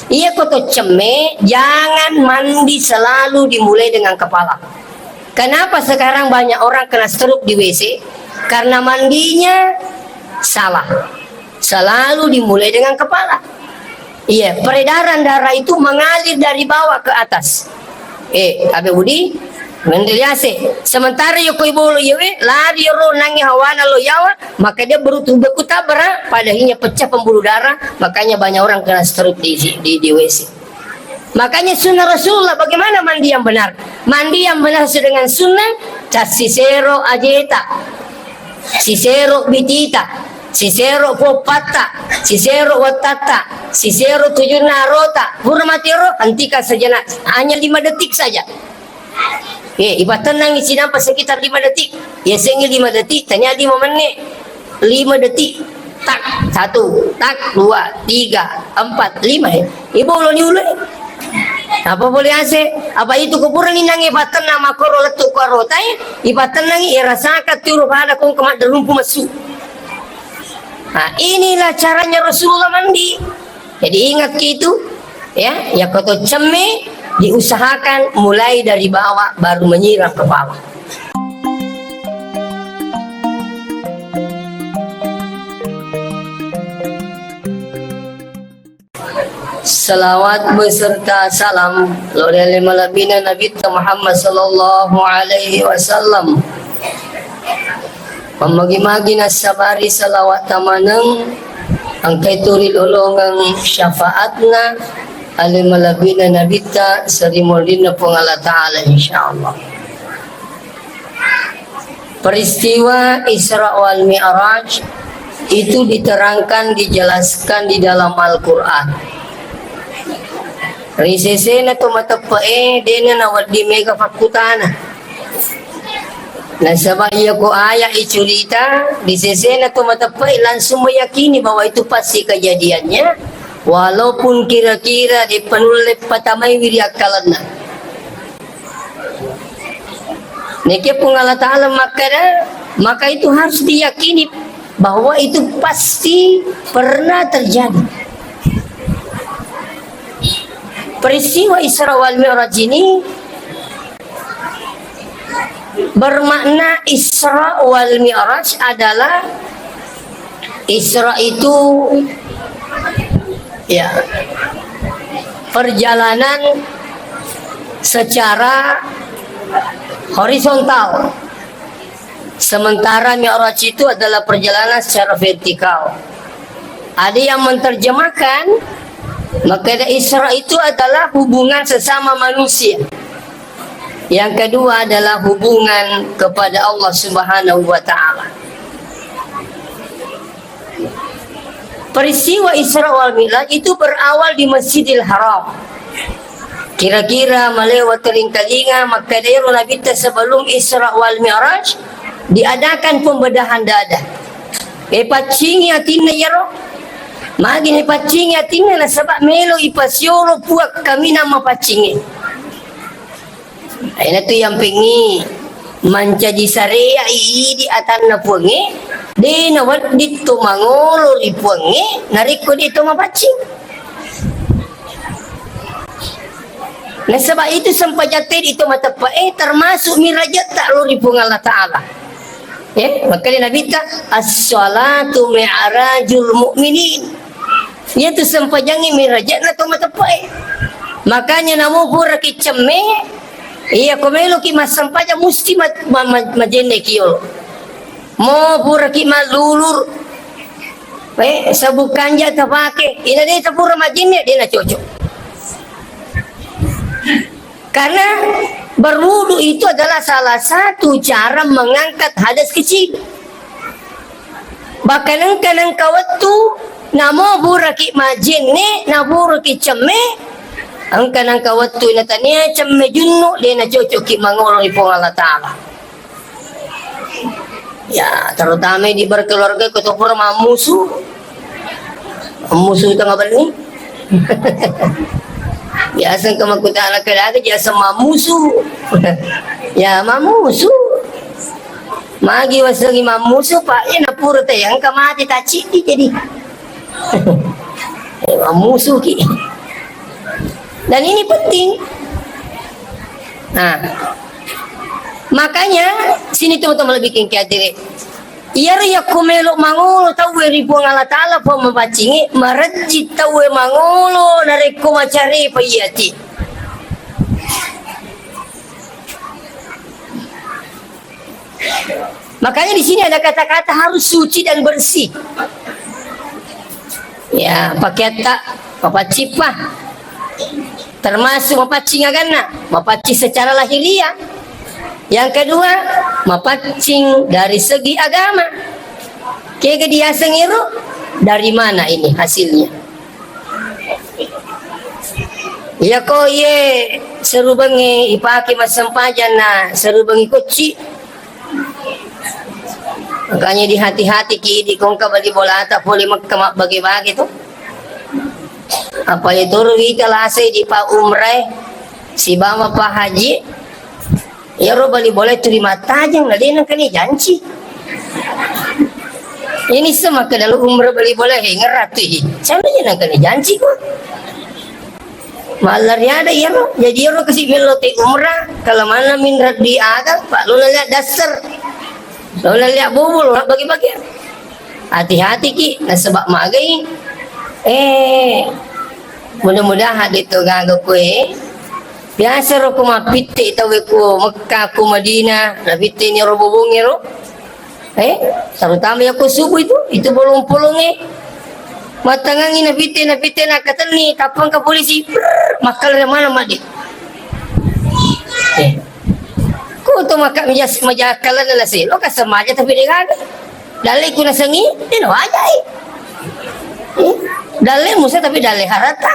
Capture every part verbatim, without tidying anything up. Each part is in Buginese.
Iya ko to cemme, jangan mandi selalu dimulai dengan kepala. Kenapa sekarang banyak orang kena stroke di W C? Karena mandinya salah. Selalu dimulai dengan kepala. Iya, peredaran darah itu mengalir dari bawah ke atas. Eh, abe Budi, menreliase. Sementara yo koi bolo yo, eh, lari yo ro nangi hawana lo yawa, maka dia berutu beku tabrak, padahalnya pecah pembuluh darah, makanya banyak orang kena stroke di, di, di W C. Makanya sunnah Rasulullah, bagaimana mandi yang benar? Mandi yang benar sesuai dengan sunnah, tas sisero ajeta, sisero bitita, sisero poppatta, sisero wattatta, sisero tujunna arota. Pura matiro, hentikan sejenak. Hanya lima detik saja. Eh, ipatennang isi nampa sekitar lima detik. Yasengngi lima detik, tania lima menit. Lima detik. Tak, satu, tak, dua, tiga, empat, lima, ya. Iboloni ulu. Apa boleh ase? Apa itu kuburan inang ipatennang makoro lettu ko arotai, ipatennang irasaka turu pada kong kemak derumpu mesu. Nah, inilah caranya Rasulullah mandi. Jadi ingat itu, ya, ya koto cemme diusahakan mulai dari bawah baru menyiram kepala. Salawat beserta salam lo ri ale malebbina Nabitta Muhammad sallallahu alaihi wasallam. Mammagi-magi nassabari salawat tamaneng, engkai tu rilolongeng syafaatna ale malebbina Nabitta seri muridna Puang Allah Ta'ala, insyaallah. Peristiwa Isra wal Mi'raj itu diterangkan, dijelaskan di dalam Al-Quran. Ri sesena to mateppe'e, dena nawedding mega fakkutana. Nasaba iya ko aya icurita, ri sesena to mateppe'e langsung meyakini bahwa itu pasti kejadiannya, walaupun kira-kira dipenulle patamaiwi ri akkalenna. Nekia Puang Allah Ta'ala makkeda, maka itu harus diyakini bahwa itu pasti pernah terjadi. Peristiwa Isra wal Mi'raj ini bermakna Isra wal Mi'raj adalah, Isra itu, ya, perjalanan secara horizontal. Sementara Mi'raj itu adalah perjalanan secara vertikal. Ada yang menerjemahkan, maka Isra itu adalah hubungan sesama manusia. Yang kedua adalah hubungan kepada Allah Subhanahu wa Ta'ala. Peristiwa Isra wal Mi'raj itu berawal di Masjidil Haram. Kira-kira malewat ring kalinga, makkeda ero Nabitta sebelum Isra wal Mi'raj, diadakan pembedahan dada. Ipaccingi atinna iyaro. Magi nipaccingi atinna, nasaba melo ipasiolo Puang kaminang mapaccingi. Aina tu yang pengi mancaji sarea idi atanna Puangnge, de nawedding to mangolo ri Puangnge, narekko de to mapaccing. Nasaba itu sempajang tedi to mateppe'e termasuk mirajetta lo ri Puang Allah Ta'ala. Ya, makanya Nabi ta, "As-salatu mi'rajul mu'minin." Iyatu sempajangnge mirajatna to mateppe'e. Makanya namo puraki cemme, iya ko meloki massempajang musti ma-, ma-, ma-, majenneki yolo. Mo puraki mallulur, eh, sabuk kanja tapake, ina de tapura majenne, de nacocok. Karena berwudu itu adalah salah satu cara mengangkat hadas kecil. Bahkan engka nengka wettu, namo buraki majenne, naburaki cemme, engka nengka wettu natania cemme junnu, de nacocokki mangolo ri Puang Allah Ta'ala. Ya, terutama di berkeluarga, ko to pura mammusu. Mammusu tengah benni. Biasa engka makkutana, "Kedaka biasa mammusu?" Ya, mammusu. Magi wasengi mammusu, Pak? Ya, napura te, engka mate tacciddi jadi. Eh, mammusuki. Dan ini penting. Nah, makanya sini teman-teman lebih king hadiri. Iyaro yakko melo mangolo tauwe ri Puang Allah Ta'ala, Puang mapaccingi, marejji tauwe mangolo narekko macare pa iyati. Makanya di sini ada kata-kata harus suci dan bersih. Ya, pakaiatta mapaccing pa. Termasuk mapaccing aganna, mapaccing secara lahiriah. Yang kedua, mapaccing dari segi agama. Kega diaseng ero? Dari mana ini hasilnya? Iya ko iye serubengnge ipake massempajang na serubengngi kocci. Makanya dihati-hati ki di kongka bali bolata pole Mekka mabbage-bage tu. Apa itu ruwita lasai di pa umrai sibawa pa haji. Iyaro bali bola tuli mattajeng, na de nengkani janci. Ini semakka dalam umrah bali bola, he, ngerati. Sana je nengkani janci ko. Mallari ada iyaro. Jadi iyaro kasi mello te umrah, kalau mana min raddi aga, Pak, lo nalihat dasar. Lo nalihat bubul, lo bagi-bagian. Hati-hati ki, nasaba magai. Eh, mudah-mudahan de to gaga koe. Biasa ro ko mappitte tauwe ko Mekka, ko Madinah, napitte ni ro bobongnge ro. Eh, terutama ya ko subuh itu, itu bolong-polongnge. Mattangangi napitte, napitte nakatenni, tappang ke polisi, prrr, makkala mana madi. Eh. Ko to maka majakkalan na selo kasamaja tapi de gaga. Dalle ku nasengi, de nawajai. Eh, dalle musa tapi dalle harata.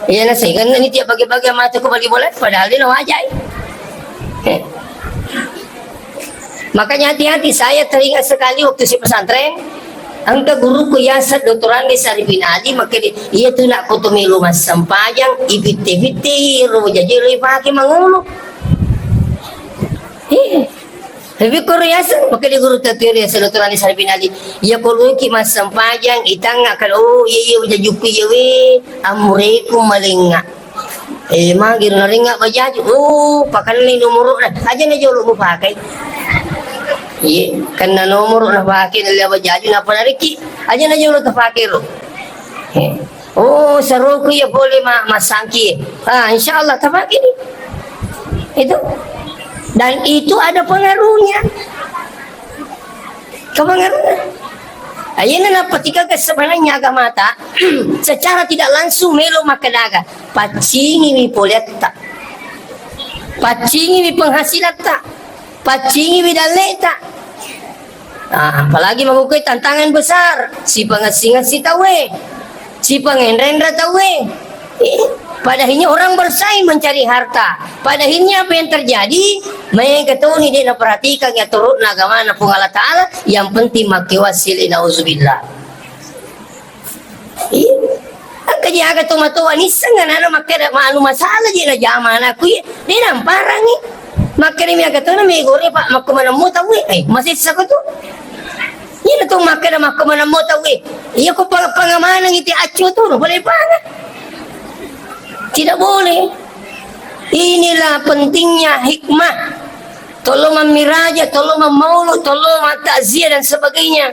Iya, na sehingga ini tiap bagi-bagi mata ku bagi bola, padahal de nawajai. Eh. Makanya hati-hati, saya teringat sekali waktu si pesantren, engka guruku Yasad Doktor Andi Saripin Ali, maka di, iya tu nak kutu milu massempajang, ipitte-pitte, ro jajelo ipake mangulu. Eh. Tapi koro yaseng, maka di guru tatuiri yaseng Doktor Andi Saripin Ali. Iya ko luki massempajang, itanga kan, oh, iya, iya, ujajuku, iya, we, amureku malenga. Eh, magi narenga bajaju. Oh, pakanni nomoro na. Aja na jolo mupakai. Iya, karena nomoro na pakai na bajaju na panariki. Aja na jolo tapake ro. Eh. Oh, saroku ya boleh ma masangki. Ah, insya Allah tapake ni. Itu. Dan itu ada pengaruhnya. Kepengaruhnya. Ayeuna nappa tigaga sebenarnya agamata secara tidak langsung melo makkedaga paccingiwi poletta, paccingiwi penghasilatta, paccingiwi dalleta. Nah, apalagi makkukkue tantangan besar, sipangessi-ngessi tauwe, sipangenra-enra tauwe. Eh, pada akhirnya orang bersaing mencari harta. Pada akhirnya apa yang terjadi? Maega toni de naperhatikan ya turutna agamana Puang Allah Ta'ala, yang penting makkewasili, nauzubillah. Iya. Engka ji aga tomatoa nisseng anana makkeda ma anu masalah je najama anakku iya. De namparangi. Makkeda mi aga tona megore pa makko manemmo tauwe. Eh, masessa ko tu. Iyana tu makkeda makko manemmo tauwe. Iya ko pang-, pangamanang ite accu tu, no boleh pangan. Tidak boleh. Inilah pentingnya hikmah. Tolong mammiraja, tolong mammaulu, tolong mattakziah dan sebagainya.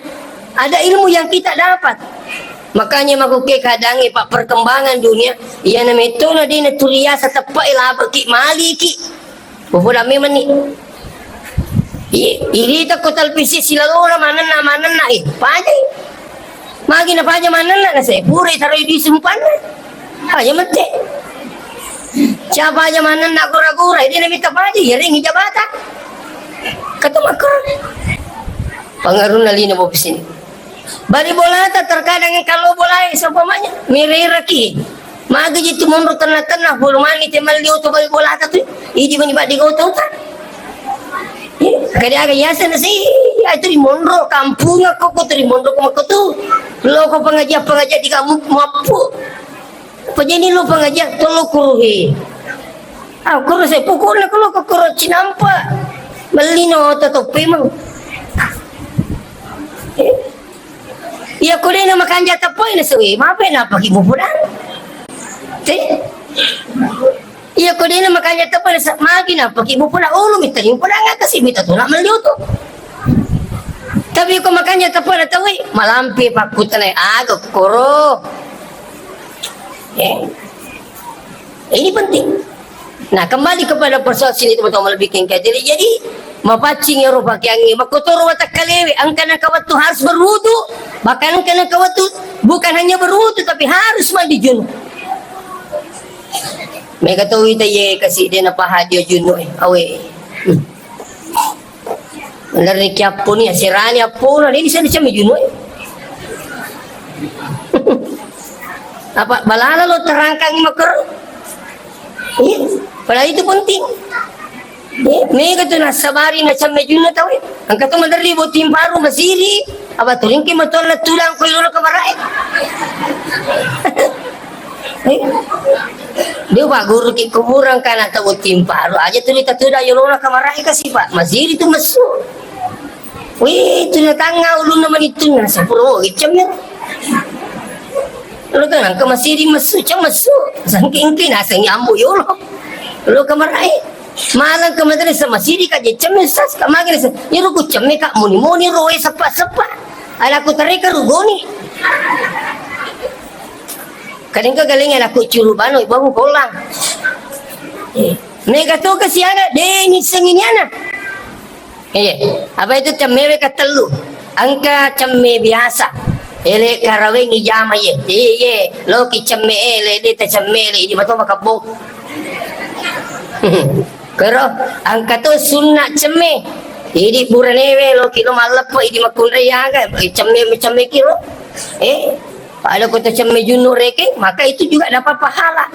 Ada ilmu yang kita dapat. Makanya makkukkue kadangnge, Pak, perkembangan dunia, iyana metto na de naturiasa teppe'e labeki, maliki. Popoda memenni. I-, irita ko televisi silalona manenna, manenna, eh, pajai. Magi napaja manenna, nasai pura taroi di sumpanna. Aja mette. Siapa aja manenna gora-gora, dia minta paja, ya ring jabatan. Kata makro. Pengaruh lino mau sini. Bali bolata terkadang kalau bolai seumpamanya, mireraki. Magi ji tu monro tenna-tenna, bulu mani te melli oto bali bolata tu. Iji mani badi goto ta. Eh, kade aga yaseng na si, itu di monro kampung aku, aku tu di monro ko mako tu. Lo ko pengajian-pengajian di kamu mapu. Apa jadi lo pengajian, tolo kuruhi. Ah, kuru saya pukul na kulo ko kuru cinampa. Melli no oto topi mang. Eh. Iya, ko de na makanja teppoe na suwe, mape na paki mupudan. Te, Iya, ko dena makanja teppa na sa-, magi na paki bu pula ulu mita ni pula ngaka si mita tuna meliu tu. Tapi ko makanja teppa na tawi, malampe pakkutanai aga koro. Eh. Ini penting. Nah, kembali kepada persoalan sini, teman-teman, lebih kengkai. Jadi, jadi, mapaccing ero pakeangnge, makkotoro watakkalewe, engka nengka wettu harus berwudu, bahkan engka nengka wettu bukan hanya berwudu, tapi harus mandi junub. Mega to wita ye kasi de napahaji junub, eh, awe. Hmm. Bener ni kiapponi, aserani appona, de bisa dicammi junub, eh. Apa balala lo terangkangi makkoro? Iya, padahal itu penting. Iya, mega tu nasabari na camme junub tau, eh. Engka tu maderri botting paru masiri, apa tu ringki matolla tudang ko yolo kamarae. Eh. Dia pak guru ki kuburan kana tau botting paru aja tu dita tudang yolo kamarae kasi pak. Masiri tu mesu. Wih, tu na tanga ulunna manitunna, sapuro, oh, gicem ya. Lo kan, ke masiri mesu, cem mesu. Sangking-king, aseng nyambu yolo. Lo kamarae. Malang ke madrasah masiri ka je cem, sas ka madrasah. Yero ku cem ka moni-moni roe sepa-sepa. Ala ku tareka rugoni. Kadang ke galing ala ku curu bano, ibu aku kolang. Eh, mega to ke siaga, de ni sengini ana. Iya, apa itu cemme we katellu? Engka cemme biasa. Ele karawengi jama ye. Iye, loki cemme ele, de ta cemme ele, idi mato makabbo. Kero, engka to sunna cemme. Idi buranewe loki lo malleppo, idi makkunrai aga, eh, cemme, cemme kiro. Eh, Pada kota cemme junub rekeng, maka itu juga dapat pahala.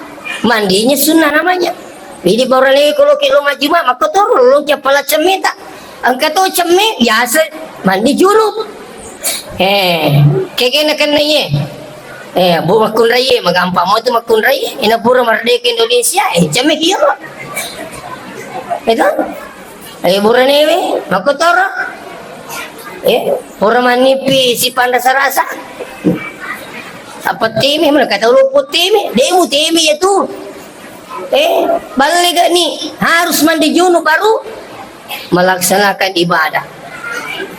Mandinya sunnah namanya. Jadi baru lagi kalau ke lo majuma, maka to lo ke pala cemme ta. Engka to cemme, biasa mandi junub. Eh, keke na kenna ye. Eh, bu makkunrai ye, magampang mo tu makkunrai ye. Ina pura merdeka Indonesia, eh, cemme kiro. Itu? Eh, buranewe, makkotoro. Eh, pura mannipi sipanrasa-rasa. Apa teme, mana kata lu put teme, demu teme ya tu. Eh, balle gak ni, harus mandi junub baru melaksanakan ibadah.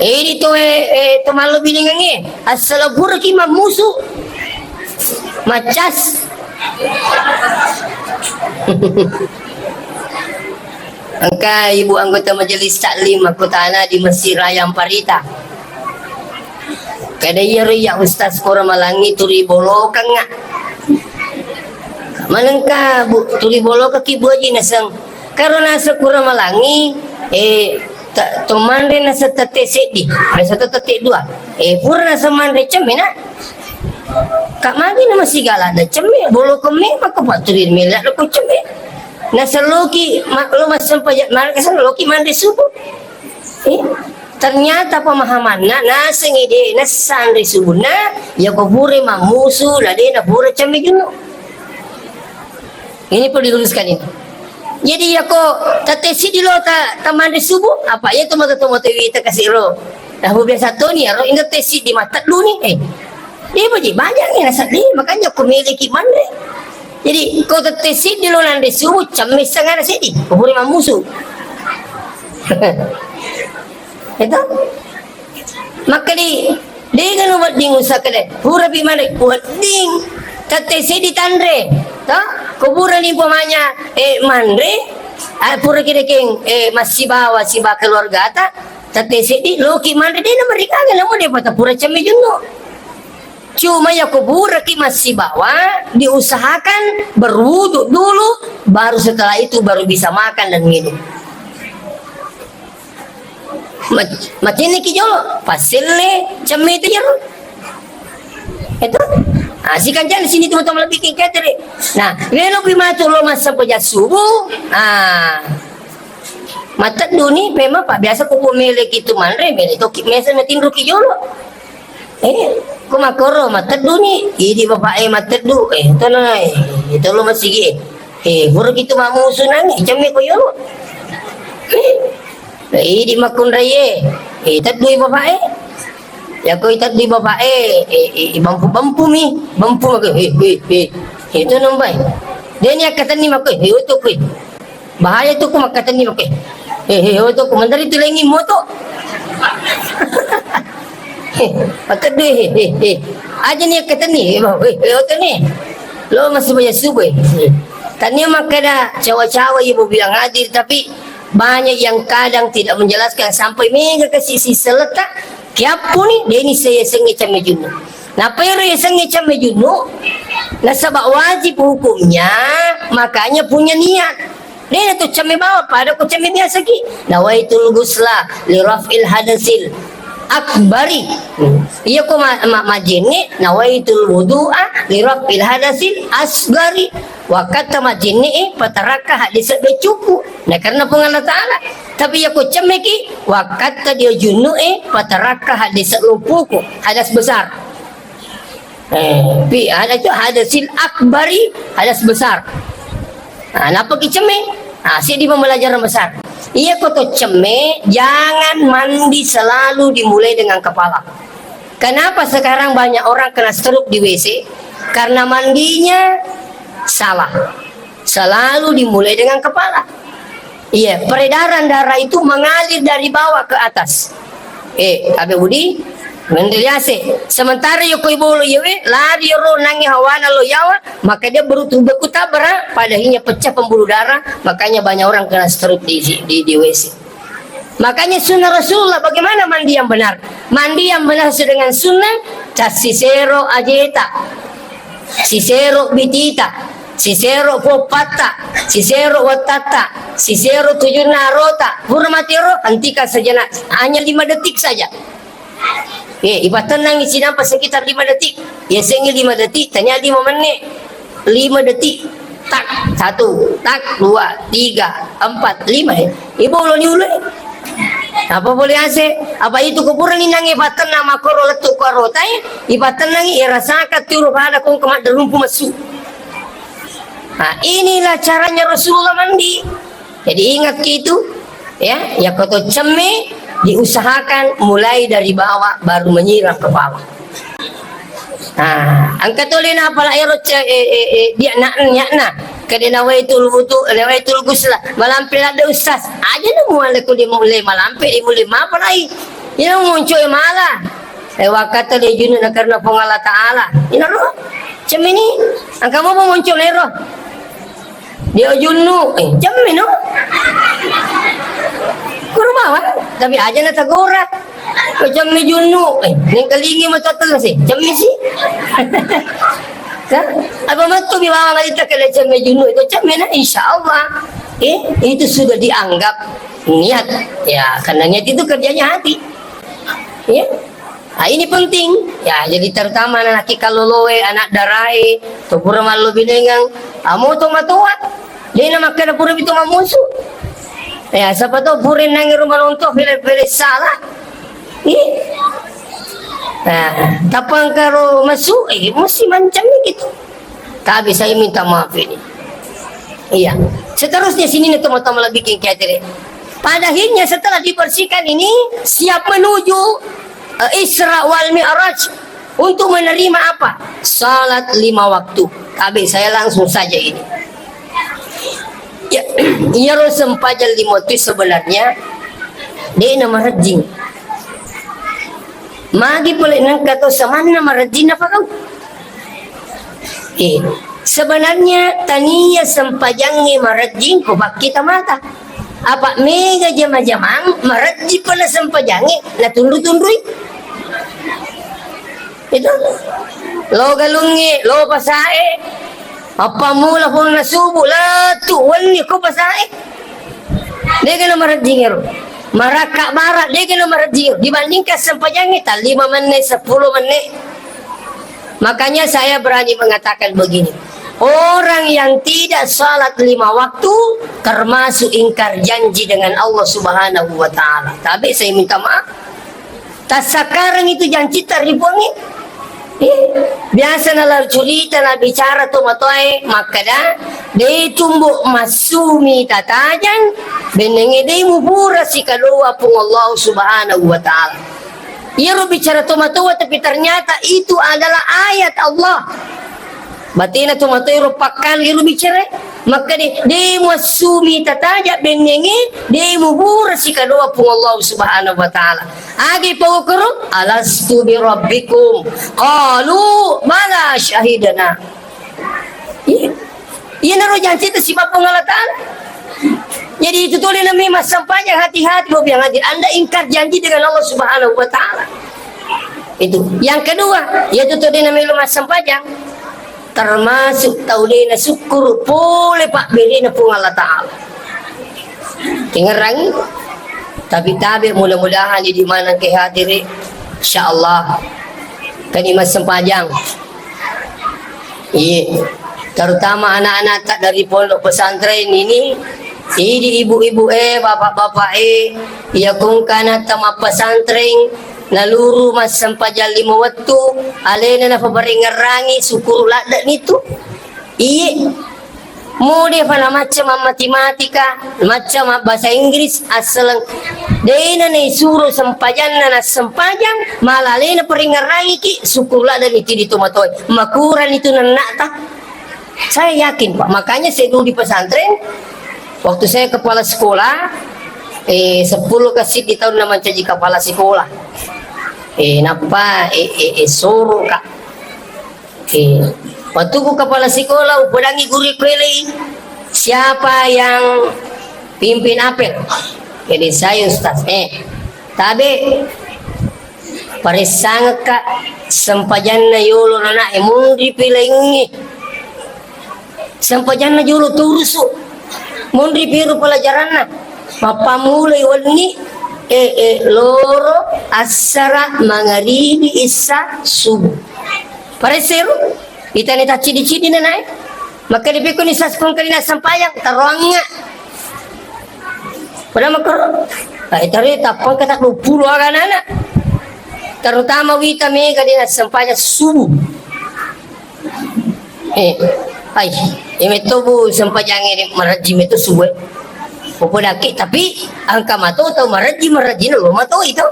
Eh, di to, eh, eh, to mallo bilingange, asal pura ki mamusu, macas. Engka ibu anggota majelis taklim makkutana di Masjid Raya Amparita. Kada iyaro iya ustaz koro malangi turi bolokengnga. Manengka bu turi bolokekki bu aji naseng. Karo naseng koro malangi, eh, ta-, to manre naseng tette seddi, naseng to tette dua. Eh, pura naseng manre cemme na. Kak magi na masigala na cemme, bolokeng me, maka paturi mela ko cemme. Naseng loki, ma-, lo massempajang, maka naseng loki manre subuh. Eh, ternyata pemahamanna, nasengngi de, nassanre subuhna, ya ko pura mammusu, na de na pura cemme junub. Ini perlu diluruskan ini. Jadi, ya ko tette siddi lo ta, ta manre subuh, apa ya to mata to mata wita kasi ro. Nah, biasa to ni, ya ro, inda tette siddi mateddu ni, eh. Dia baji banyak ni, nasa ni, makanya ko miliki manre. Jadi, ko tette siddi lo nanre subuh, cemme setengah nasi di, ko pura mammusu. Itu? Makkedi, dega nu wedding usaha kede, pura pi manre, wedding. Tette seddi tanre, to? Ko pura ni umpamanya, eh, manre, ah, pura kira keng, eh, massibawa, siba keluarga ta, tette seddi, loki manre, de na merikaga, namu de pata pura cemme junub. Cuma ya ko pura ki massibawa, diusahakan berwudu dulu, baru setelah itu baru bisa makan dan minum. Ma-, macenni ki jolo, passelle, cemme itu jero. Itu. Ah, si kancana sini teman-teman lebih ke katere. Nah, melo pi matu lo massempajang subuh. Ah. Mateddu ni, pema pa biasa ko mele ki tu manre, mele to ki mesa matinro ki jolo. Eh, ko makkoro mateddu ni, idi bapak e mateddu, eh, to na, eh, to lo masigi, eh, eh, pura ki tu mammusu nang, eh, cemme ko yolo. Eh, eh, idi makkunrai e, eh, teddui bapak e. Ya ko iteddui bapak e, eh, eh, eh, bampu-bampu mi, bampu maka, eh, eh, eh, eh, to nambai. Deni akkatenni makko, he, oto koi. Bahaya tu ko makkatenni makko. He, he, oto ko, menteri tu lengi moto. He, makkedde, he, he, he. Aja ni akkatenni, he, he, oto ni. Lo masih banyak subuh, he. Tania makkeda cawa-cawa ibu bilang hadir, tapi banyak yang kadang tidak menjelaskan sampai mega ke sisi seleta. Kiappu ni, deni saya sengi camme junnu. Nappa ero yasengnge camme junnu, nasaba wajib hukumnya, makanya punya niat. Dena tu camme bawang, pada ko camme biasa ki. Nawaitul ghusla li raf'il hadasil akbari. Iya ko ma-, ma-, majenne, nawaitul wudu'a li raf'il hadasil asgari. Wakkatta majenne e, patarakka hadis beccuku. Nah, karena Puang Allah Ta'ala. Tapi iya ko camme ki, wakkatta dia junnu e, patarakka hadis loppuku, hadas besar. Eh, pi, ada tu hadasil akbari, hadas besar. Nah, napa ki cemme? Nah, si di pembelajaran besar. Iya ko to cemme, jangan mandi selalu dimulai dengan kepala. Kenapa sekarang banyak orang kena stroke di W C? Karena mandinya salah. Selalu dimulai dengan kepala. Iya, peredaran darah itu mengalir dari bawah ke atas. Eh, abe budi, menreliase. Sementara yokoi bolo yewe, lari yoro nangi hawana lo yawa, maka dia berutu beku tabra, pada akhirnya pecah pembuluh darah, makanya banyak orang kena stroke di, di, di W C. Makanya sunnah Rasulullah, bagaimana mandi yang benar? Mandi yang benar sesuai dengan sunnah, cassisero ajeta. Sisero bitita, sisero poppatta, sisero wattatta, sisero tujunna arota. Pura mati ero, hentikan sejenak. Hanya lima detik saja. Eh, ipatennangi sinampa sekitar lima detik. Yasengngi lima detik, tania lima menit. Lima detik. Tak, satu, tak, dua, tiga, empat, lima, eh. Iboloni ulue. Apa boleh ase? Apa itu kuburan inange patenna makoro lettu ko arotae, ipatennangi, irasaka tiuru pada kong kemadda rumpu messu. Nah, inilah caranya Rasulullah mandi. Jadi ingat ki itu, ya, ya koto cemme diusahakan mulai dari bawah baru menyiram kepala. Ah, engka tole napala ero ce-, eh, eh, eh, dia nak, nak, nak. Kede nawaitul wudu, nawaitul ghusla. Malampe ladde ustaz. Aja na muale ku di mulle malampe, di mulle mapalai. Ina monco e mala. Eh, wakata de junnu na karena Puang Allah Ta'ala. Ina ro. Cemini. Engka mo monco nero. Dia junnu, eh, cemme no. Kuro bawang, tapi aja na tagora. Ko cemme junnu, eh, nengkalingi mo total sih, cemme sih. Kan? Apa matu bi bawang alita kele cemme junnu itu cemme na, insya Allah. Eh, itu sudah dianggap niat. Ya, karena niat itu kerjanya hati. Ya. Ah, ini penting. Ya, jadi terutama anak laki kalloloe, anak darae, to pura mallo binengang, ah, mo to matoa. Dena makkeda pura itu mamusu. Ya, siapa tahu pura nangi rumah nonton film-film salah. Ih. Nah, tapang karo masu, eh, mesti macam gitu. Tapi saya minta maaf ini. Iya. Seterusnya sini nih teman-teman lebih king catering. Pada akhirnya setelah dibersihkan ini siap menuju, eh, Isra wal Mi'raj untuk menerima apa? Salat lima waktu. Tapi saya langsung saja ini. Ya, iyaro sempajang lima waktu sebenarnya de na marejjing. Magi pole nengka to samanna marejjing na pagau. Eh, sebenarnya tania sempajangnge marejjing ko pakkita mata. Apa mega jama-jamang marejji pole sempajangnge na tunru-tunrui. Itu lo galungnge, lo pasae. Apa mula ponna subuh, lettu wenni ko pasae. Dega na marejjing ero. Marakka bara, dega na marejjing ero. Dibandingkan sempajangnge, ta lima menit, sepuluh menit. Makanya saya berani mengatakan begini, orang yang tidak salat lima waktu termasuk ingkar janji dengan Allah Subhanahu wa Ta'ala. Tapi saya minta maaf, tasakkareng itu janci taripuangi. Eh, biasa nala curita na bicara to matoae makkada, de tumbo massumi tatajang, bennenge de mupura sikaloa Puang Allah Subhanahu wa Ta'ala. Iyaro bicara tomatoa, tapi ternyata itu adalah ayat Allah. Batena tomatoa ero pakkalu ero bicara. Makkeda, de muassumi tataja bennenge, de mubura sikadoa Puang Allah Subhanahu wa Ta'ala. Agi pogokoro, alastu bi rabbikum. Qalu, bala syahidna. Iya. Iyanaro janci itu sifat Puang Allah Ta'ala. Jadi itu tuh dia namanya massempajang, hati-hati, lo bilang hati. Anda ingkar janji dengan Allah Subhanahu wa Ta'ala. Itu. Yang kedua, yaitu tuh dia namanya lo massempajang. Termasuk tau dena syukur pole pabberena Puang Allah Ta'ala. Dengerangi. Tapi tabe mudah-mudahan di mana ke hadiri. Insya Allah. Kani massempajang. Iya. Terutama anak-anak tak dari pondok pesantren ini, ini ibu-ibu eh, bapak-bapak eh, ya kung kana tama pesantren, naluru massempajang lima wettu, alena napaparengngerangi, syukur ladde nitu. Iya. Mode fa na macca mammati-matika, macca mabbasa Inggris, assaleng dena naisuro sempajanna nassempajang, malalena parengngerangiki, syukur ladde nitu di tomatoe. Makurani tu nannata. Saya yakin, Pak. Makanya saya dulu di pesantren, waktu saya kepala sekolah, eh, sepuluh kasih di tahun nama jadi kepala sekolah. Eh, napa, eh, eh, eh, suruh, Kak. Eh, waktu ku kepala sekolah, upodangi guru kuelei, siapa yang pimpin apel? Jadi saya ustaz. Eh, tabe, paressangekka sempajanna yolo nanae munri pilaingi. Sempajanna jolo turusu. Monri piru pelajaranna. Mappammulai wenni, eh, eh, loro, assara, mangaribi, issa, subuh. Paresseru, itani taccidi-cidi nanae. Maka dipikuni saskong kalina sempayang, taroangnga. Pada makaro, eh, tare tappang kata dua puluh aga anak-anak. Terutama wita mega dina sempayang subuh. Eh, ai, iya metto, Bu, sempajangnge de' marejji metto subuh e. Upodaki, tapi engka mato tau marejji, marejjina lo mato itu.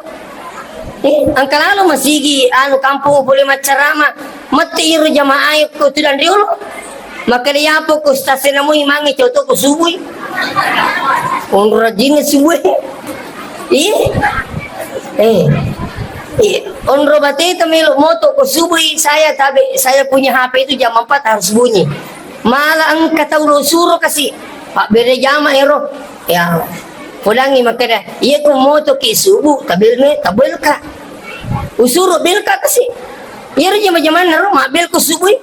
Eh, engka lalo masigi anu kampung pole maccarama, mette iro jamaah e ko tudang riolo. Makkeda yapo ko stasena mo imangnge coto ko subuh i. Onro rejjinna subuh e. Iya. Eh. Iya. Onro bateta melo moto ko subui, saya tabe, saya punya H P itu jam empat harus bunyi. Malah engka tau lo suro kasi. Pak bere jama ero. Ya. Podangi makkeda, iya ko moto ki subuh, tabel me, tabel ka. Usuro bel ka kasi. Iyaro jama-jamanna ro, mabbel ko subui.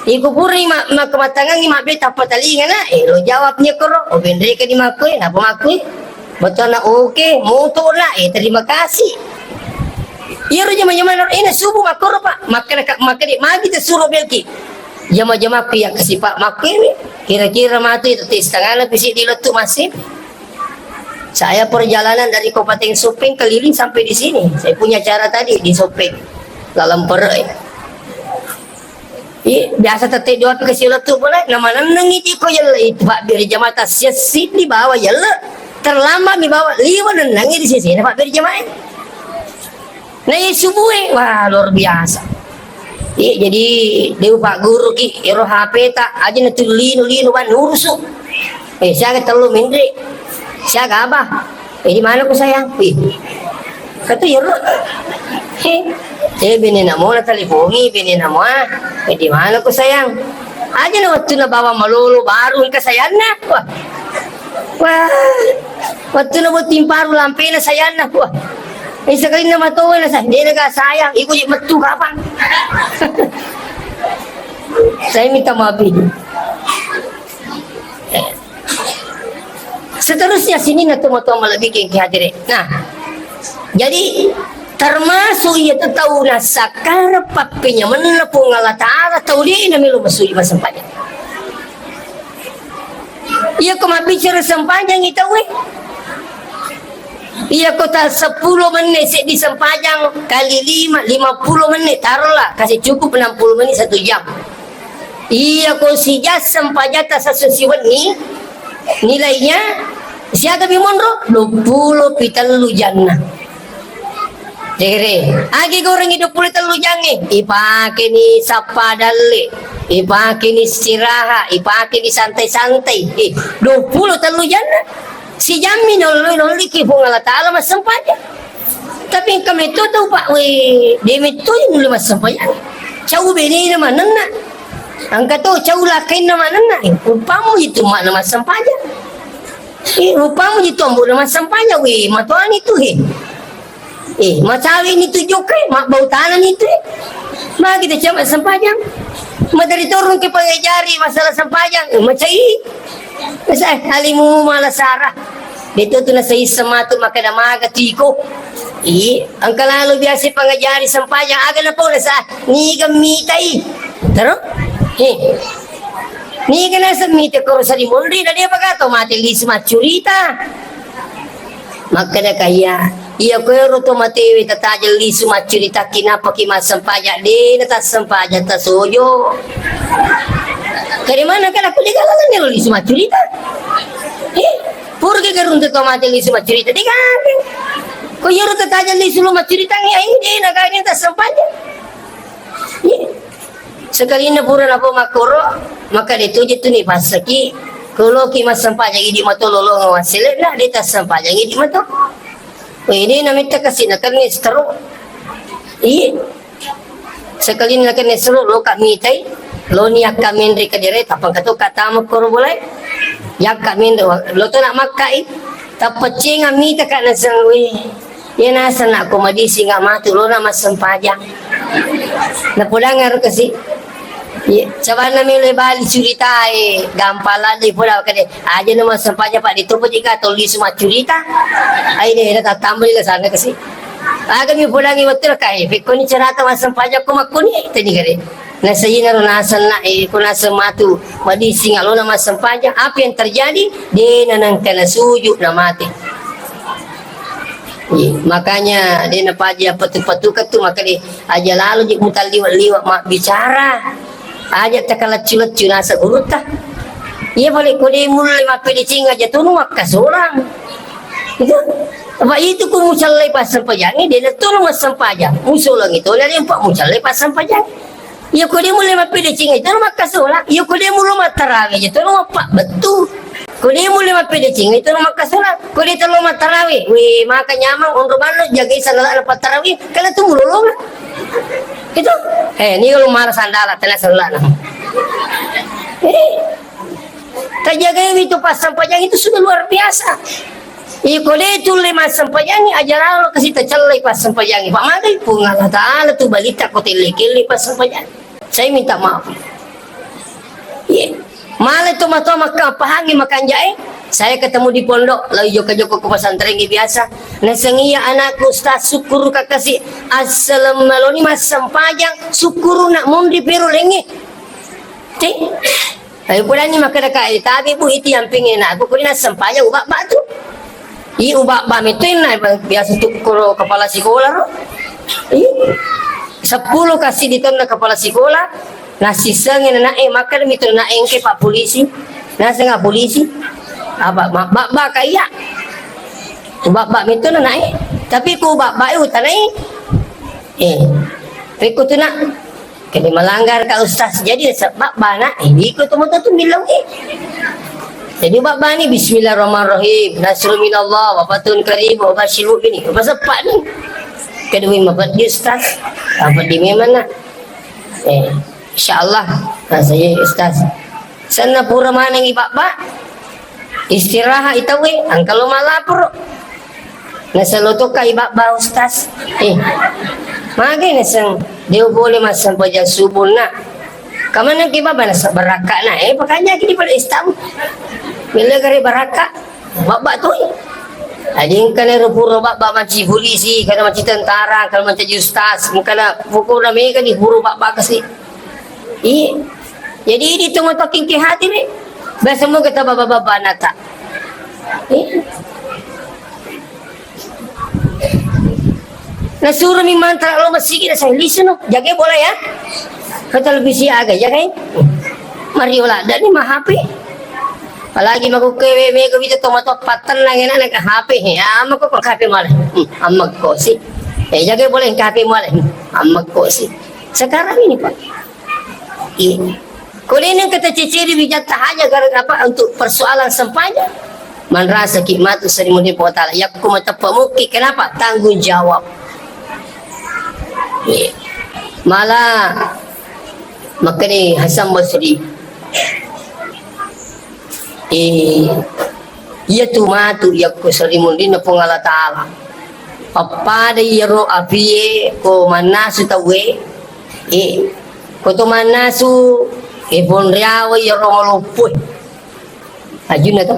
Iko pura ma-, makamatangangi mabbel tappa talingana, eh, lo jawabnya koro, o benreka di makkoi, napa makkoi? Bettuanna, "Oke, moto'na, eh, terima kasih." Iyaro jama-jamanna ro, eh, na subuh makkoro, Pak. Makkeda ka-, makkeda, magi tesuro belki. Jama-jamakku yang kasi, Pak, makkoi mi. Kira-kira matu itu tes tangana bisi di lettu masih. Saya perjalanan dari Kabupaten Sopeng keliling sampai di sini. Saya punya acara tadi di Sopeng. Laleng pere. Iya, biasa tette dua pi kasi lettu pole, namanennengi tiko yelle itu, Pak, biar jamaah siassi di bawah yelle. Terlambat mi bawa liwa nennengi di sisi, Pak, biar jamaah. Nah, iya subuh e, wah, luar biasa. Iya, jadi, dewa Pak Guru ki, ero H P ta, aja na tu lino-lino, ban urusu. Eh, siaga tellu menre. Siaga abah. Eh, di mana ku sayang? Wih. Kata ero. Eh, eh, bene namo na telepongi, bene namo ah. Eh, di mana ku sayang? Aja na waktu na bawa malolo baru engka sayanna. Wah. Wah, wettunna botting paru lampena sayanna, wah. Isa kalinna matowa na sa-, de' naga sayang, iko je mettu kapang. Saya minta maaf ini. Seterusnya sini na tomatoa malebbi ki hadire. Nah, jadi termasuk iya tu tau nasakkara pappenyamenna Puang Allah Ta'ala tau de' na melo masuli masempajang. Iya ko mabbicara sempajangi tauwe. Iya ko ta seppulo menit seddi sempajang kali lima, lima puluh menit, taruhlah, kasih cukup enam puluh menit satu jam. Iya ko sijang sempajatta sessi wenni, nilainya siaga mi monro? Dua puluh pi tellu janna. Jere, agi gorengi dua puluh tellu jangnge, ipake ni sappa dalle. Ipake ni istirahat, ipake ni santai-santai. Eh, dua puluh tellu janna. Sijammi nolli-, nolliki Puang Allah Ta'ala massempajang. Tapi engka metto tau, Pak, we, de metto nulle massempajang. Cau benena manenna. Engka to cau lakainna manenna. Eh, upammu itu makna massempajang. Eh, upammu itu ambo'na massempajang, we, matoani tu, he. Eh, macawe ni tu jokka, mabbau tanah ni tu, eh. Magi tu cama sempajang. Madari torong ke pangajari masalah sempajang, eh, macai. Masa, eh, alimu mala sara. Deto tu nasa isseng matu makkeda maga tiko. Ih, engka lalo biasa pangajari sempajang, aga napau nasa, niga mitai. Terus? Eh. Niga nasa mita koro sari monri, na depa gato mate lisu maccurita. Makkeda kaiya, iya koero to matewe tatajeng lisu maccuritaki nappaki massempajang, de natassempajang tasojo. Kade mana kada ku de galangan ero lisu maccurita. Eh, purge garuntu to mate lisu maccurita, de gaga. Ko iyaro tatajeng lisu lo maccurita ngi ai de na gaga tassempajang. Iya. Sekalinna pura napau makkoro, maka de toje tu ni passaki, koloki massempajang idi mato lolonga wassele'na, de tassempajang idi mato. Wede na metta kasi na kenne stroke. Iya. Sekalinna kenne stroke, loka mitai, loni akka menre kadere, tappa engka to ka tama koro bolae. Yakka menre, lo to na makkai, tappa cenga mita ka naseng, weh. Iya naseng nakko madising matu lona massempajang. Napodang aro kasi. Iya, sabanna melo bali curitae, gampang lalli poda kade. Aja na massempajang, Pak, ditopo jika tau lisu maccurita. Ai de, na tattambali la sana kasi. Aga mi podangi wettu kae, pekkoni cerita massempajang ko makkoni, teni kade. Nasainaro naseng na, eh, ko naseng matu madising alona massempajang, apa yang terjadi? De na nengka nasuju na mate. Iya, makanya de napaja patu-patukan tu, maka de aja lalo je mutalliwa-liwa mabbicara. Aja takalaccu-laccu naseng urutta. Iya, pale ko de mulle mappedeceng aja tonu makkasolang. Itu. Apa itu ku mucallai passempajangi, de na tonu massempajang. Musolangi tonu, de empa mucallai passempajangi. Iya, ko de mulle mappedeceng, itu makkasola. Iya, ko de mulle mattarawe, itu mappabbettu. Ko de mulle mappedeceng, itu makkasola. Ko de tello mattarawe, we, maka nyamang onro manno jagai sanalana pattarawe, kala tu mulolonga. Itu, eh, ni kalau marah sandala, tena sanalana. Eh, tajagai itu passempajangi itu sudah luar biasa. Iko de tulle massempajangi, aja lalo kasi tacellai passempajangi. Pamagai Puang Allah Ta'ala tu balita ko telle-kelle passempajangi. Saya minta maaf. Iya. Male tu matoa makka pahangi makanjae. Saya ketemu di pondok, lalu joko-joko ke pesantren biasa. Naseng iya anakku, Ustaz, syukur kakasi. Assalem maloni massempajang, syukur nak munri pero lengi. Ti. Tapi purani makkeda ka, eh, tabe, Bu, itu yang pengen aku, kuri nassempajang ubak-bak tu. Iya, ubak-bak itu yang biasa tu koro kepala sekolah ro. Iya. Sepuluh kasi ditonna kepala sekolah, nasiseng anak, eh, makkeda mitu anak engke Pak Polisi. Naseng polisi. Apa, ma-, bak-bak ka iya. Ubak-bak mitu anak, eh. Tapi ku ubak-bak, eh, utanai. Eh. Tapi ku tu nak, Kede melanggar ka Ustaz. Jadi sebab bana, eh, iko tu moto tu bilang, eh. Jadi bak bani, "Bismillahirrahmanirrahim. Nasrun minallah wa fathun qarib wa basyirul mu'minin." Apa sepak ni? Kedua mabet di Ustaz. Apa di memang nak? Eh, insyaallah. Nah, saya Ustaz. Senna pura manengi bak-bak. Istirahat itawe, angkalo malapor. Naseng lo tokka i bak-bak, Ustaz. Eh, magai naseng, de' boleh massempajang subuh na. Kamaneng ki bak-bak naseng barakka na. Eh, pakanya ki di pada istam. Bila gare barakka, bak-bak tu. Adi engka ne ro pura bak-bak mancaji polisi, kada mancaji tentara, kada mancaji ustaz, engka na pokokna mega ni pura bak-bak kasi. Iya. Jadi idi tu matoking ki hati ni. Biasa mo kita baba-baba nata. Iya. Nasuro mi mantra lo masigi na saya lisu no. Jagai bola ya. Ke televisi aga jagai. Mario la dani ma H P. Apalagi maku kewe mega wita to mato pattennang enak na ke H P. Ya, amma ko ko H P male. Hmm, amma ko si. Eh, jagai bola ke H P male. Hmm, amma ko si. Sekarang ini, Pak. Iya. Ko de' nengka taceceri wijatta haja gara apa untuk persoalan sempajang. Manrasaki matu sarimunri Puang Ta'ala. Yakko mateppe' mukki, kenapa? Tanggung jawab. Iya. Malah makkeda Hasan Basri. Eh, iyatu matu yakko sarimunrinna Puang Allah Ta'ala. Pappada iyaro apie ko mannasu tauwe, eh, ko to mannasu, eh, ponriawa iyaro maloppoe. Ajunna to.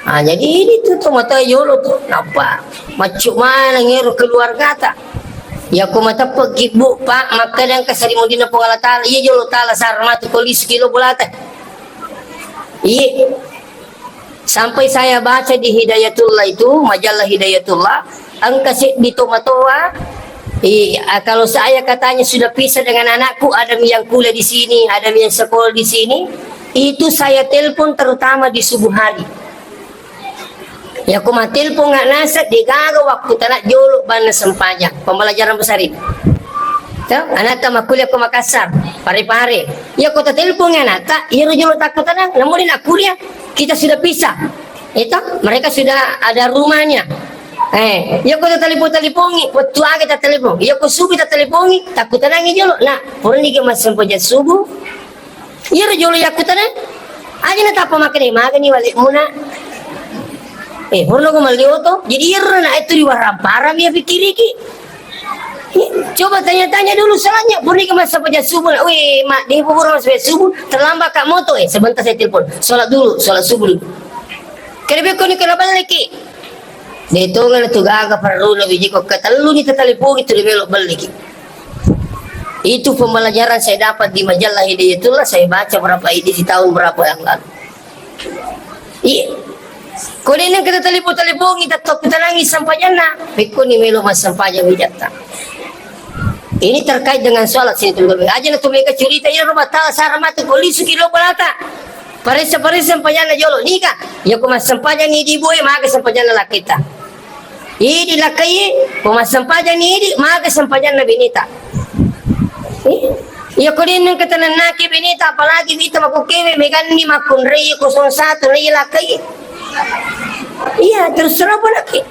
Ah, jadi ini tu tomatoa yolo tu. Napa? Maccu maneng ero keluargata. Yakko mateppe' ki, Bu, Pak, makkeda engka sarimunrinna Puang Allah Ta'ala. Iya jolo tala sara matu ko lisu kilo bolata. Iya. Sampai saya baca di Hidayatullah itu, majalah Hidayatullah, engka seddi tomatoa, i-, ah, kalau saya katanya sudah pisah dengan anakku, ada yang kuliah di sini, ada yang sekolah di sini, itu saya telepon terutama di subuh hari. Yakko matelpon nga' naseng, de'gaga wakkutana jolo banna sempajang. Pembelajaran besar ini. Tau, anatta makkuliah ko Makassar, Pare-Pare. Yakko tatelpon anatta, iyaro jolo takkutanang, namu de' nakkuliah, kita sudah pisah. Itu, mereka sudah ada rumahnya. Eh, yakko tatelpon-telepongi, wettu aga tatelpon. Yakko subuh tatelpongi, takkutanangi jolo. Nah, purani ki massempajang subuh, iyaro jolo yakkutana, aja natappa makkeda, "Magani wale'muna?" Eh, purana ko malli oto, jadi iyaro na itu riwarang parang iya pikkiriki. Eh, coba tanya-tanya dulu salahnya, purani ko massempajang subuh, "Weh, Mak, de' pura massempajang subuh, terlambat ka moto." "Eh, sebentar saya telepon. Sholat dulu, sholat subuh dulu." Kede bekkoni kena balleki. De' tongeng tu gaga parelluna wiji ko ketelluni tatalepongi tu ri melo balleki. Itu pembelajaran saya dapat di majalah Hidayatullah, saya baca berapa edisi tahun berapa yang lalu. Iya. Ko de' nengka tatalepo-, telepongi, tattoku tanangi sempajanna, pekkoni melo massempajang wijatta. Ini terkait dengan sholat sini tu. Aja na tu mega curita, iya rumah tala sara matu ko lisu kilo bolata. Paressa-paressa sempajanna jolo. Nika, yakko massempajangi idi boe, maga sempajanna lakkaitta. Idi lakkai, ko massempajanni idi, maga sempajanna bineta. Eh, iya ko de' nengka tanennaki bineta, apalagi wita makukkewe, meganni makkunrai kosong satu, nai lakkai. Iya, terus terang apa lagi?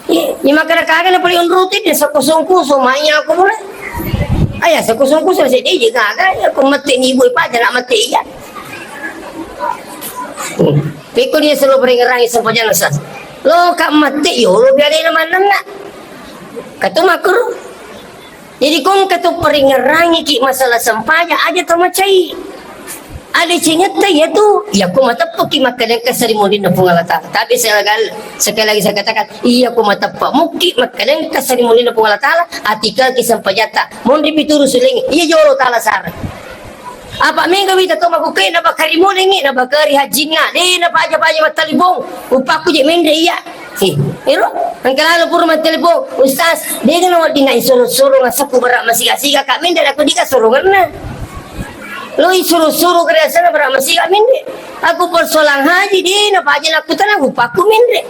Iya, iya, makkeda kaga na paling unruti, dia sekosong-kosong, manya aku mulai. Ayah, sekosong-kosong, saya dia juga, kan? Ya, aku mati ni ibu, ipa, aja nak mati, iya. Hmm. Pekko dia selalu peringerangi sempajanna, Ustaz. Lo, kak mati, yo, lo biar dia mana nak. Kata makruh. Jadi, ko engka tu paringerangiki masalah sempajang, aja tau macai. Ada cengetta iya tu, iya ko mateppeki makkeda engka sarimunrinna Puang Allah Ta'ala. Tapi sekali, sekali lagi saya katakan, iya ko mateppe' mukki makkeda engka sarimunrinna Puang Allah Ta'ala, atikaki sempajatta. Monri pituru sulengi, iya jolo tala sare. Apa mega wita to makuke nabakari mulengi, nabakari hajjinna, de' napaja-paja mattalipong, upakku je menre iya. Eh, ero, engka lalo pura mattelepon, "Ustaz, de'ga nawedding na isoro-soro ngasakku bara' masiga-siga, Kak, mende' aku dika sorongenna." Lo isoro-soro kariasana bara' masiga mende'. Aku persoalan haji, de' napaja nakku tanang, upakku mende'.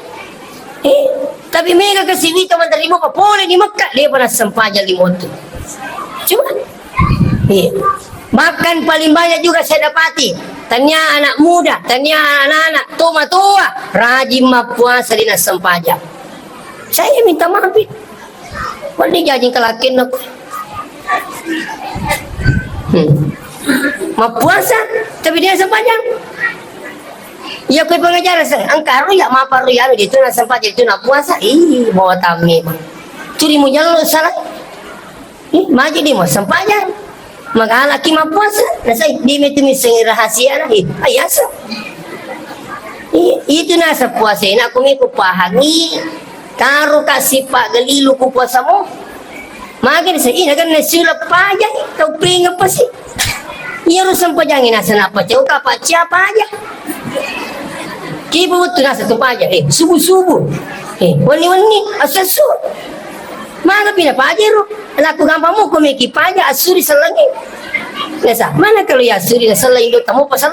Eh, tapi mega kasi wita mattelepon, papole di Mekka, de'pa nassempajang limo tu. Coba. Iya. Bahkan paling banyak juga saya dapati, tania anak muda, tania anak-anak, tomatoa, rajin mappuasa di nassempajang. Saya minta maaf, Pi. Wali jaji kalakin aku. Hmm. Mappuasa, tapi dia sempajang. Iya, kue pengajaran saya. Engka ro ya, mapa ro ya, itu nassempajang, itu nappuasa. Ih, bawa tamme. Curi mujallo salah. Ih, maji di mau sempajang. Magalaki mappuasa. Nasai, di metu miseng rahasia lah. Ih, ayasa. Ih, itu nasa puasa. Enak aku miku pahangi. Karo kasi pak gelilu ku puasamu. Maga ni sa, ih, naga nasi ulah pajang. Kau pengen apa sih? Iyaro sempajang nasa napa cau ka pacia paja. Kibu tu nasa tu paja. Eh, subuh-subuh. Eh, wenni-wenni, asasu. Mana pina paja ro? Laku gampang mo ko meki paja asuri sellengi. Nasa, mana kalau ya asuri na selleng indo tamu pasal.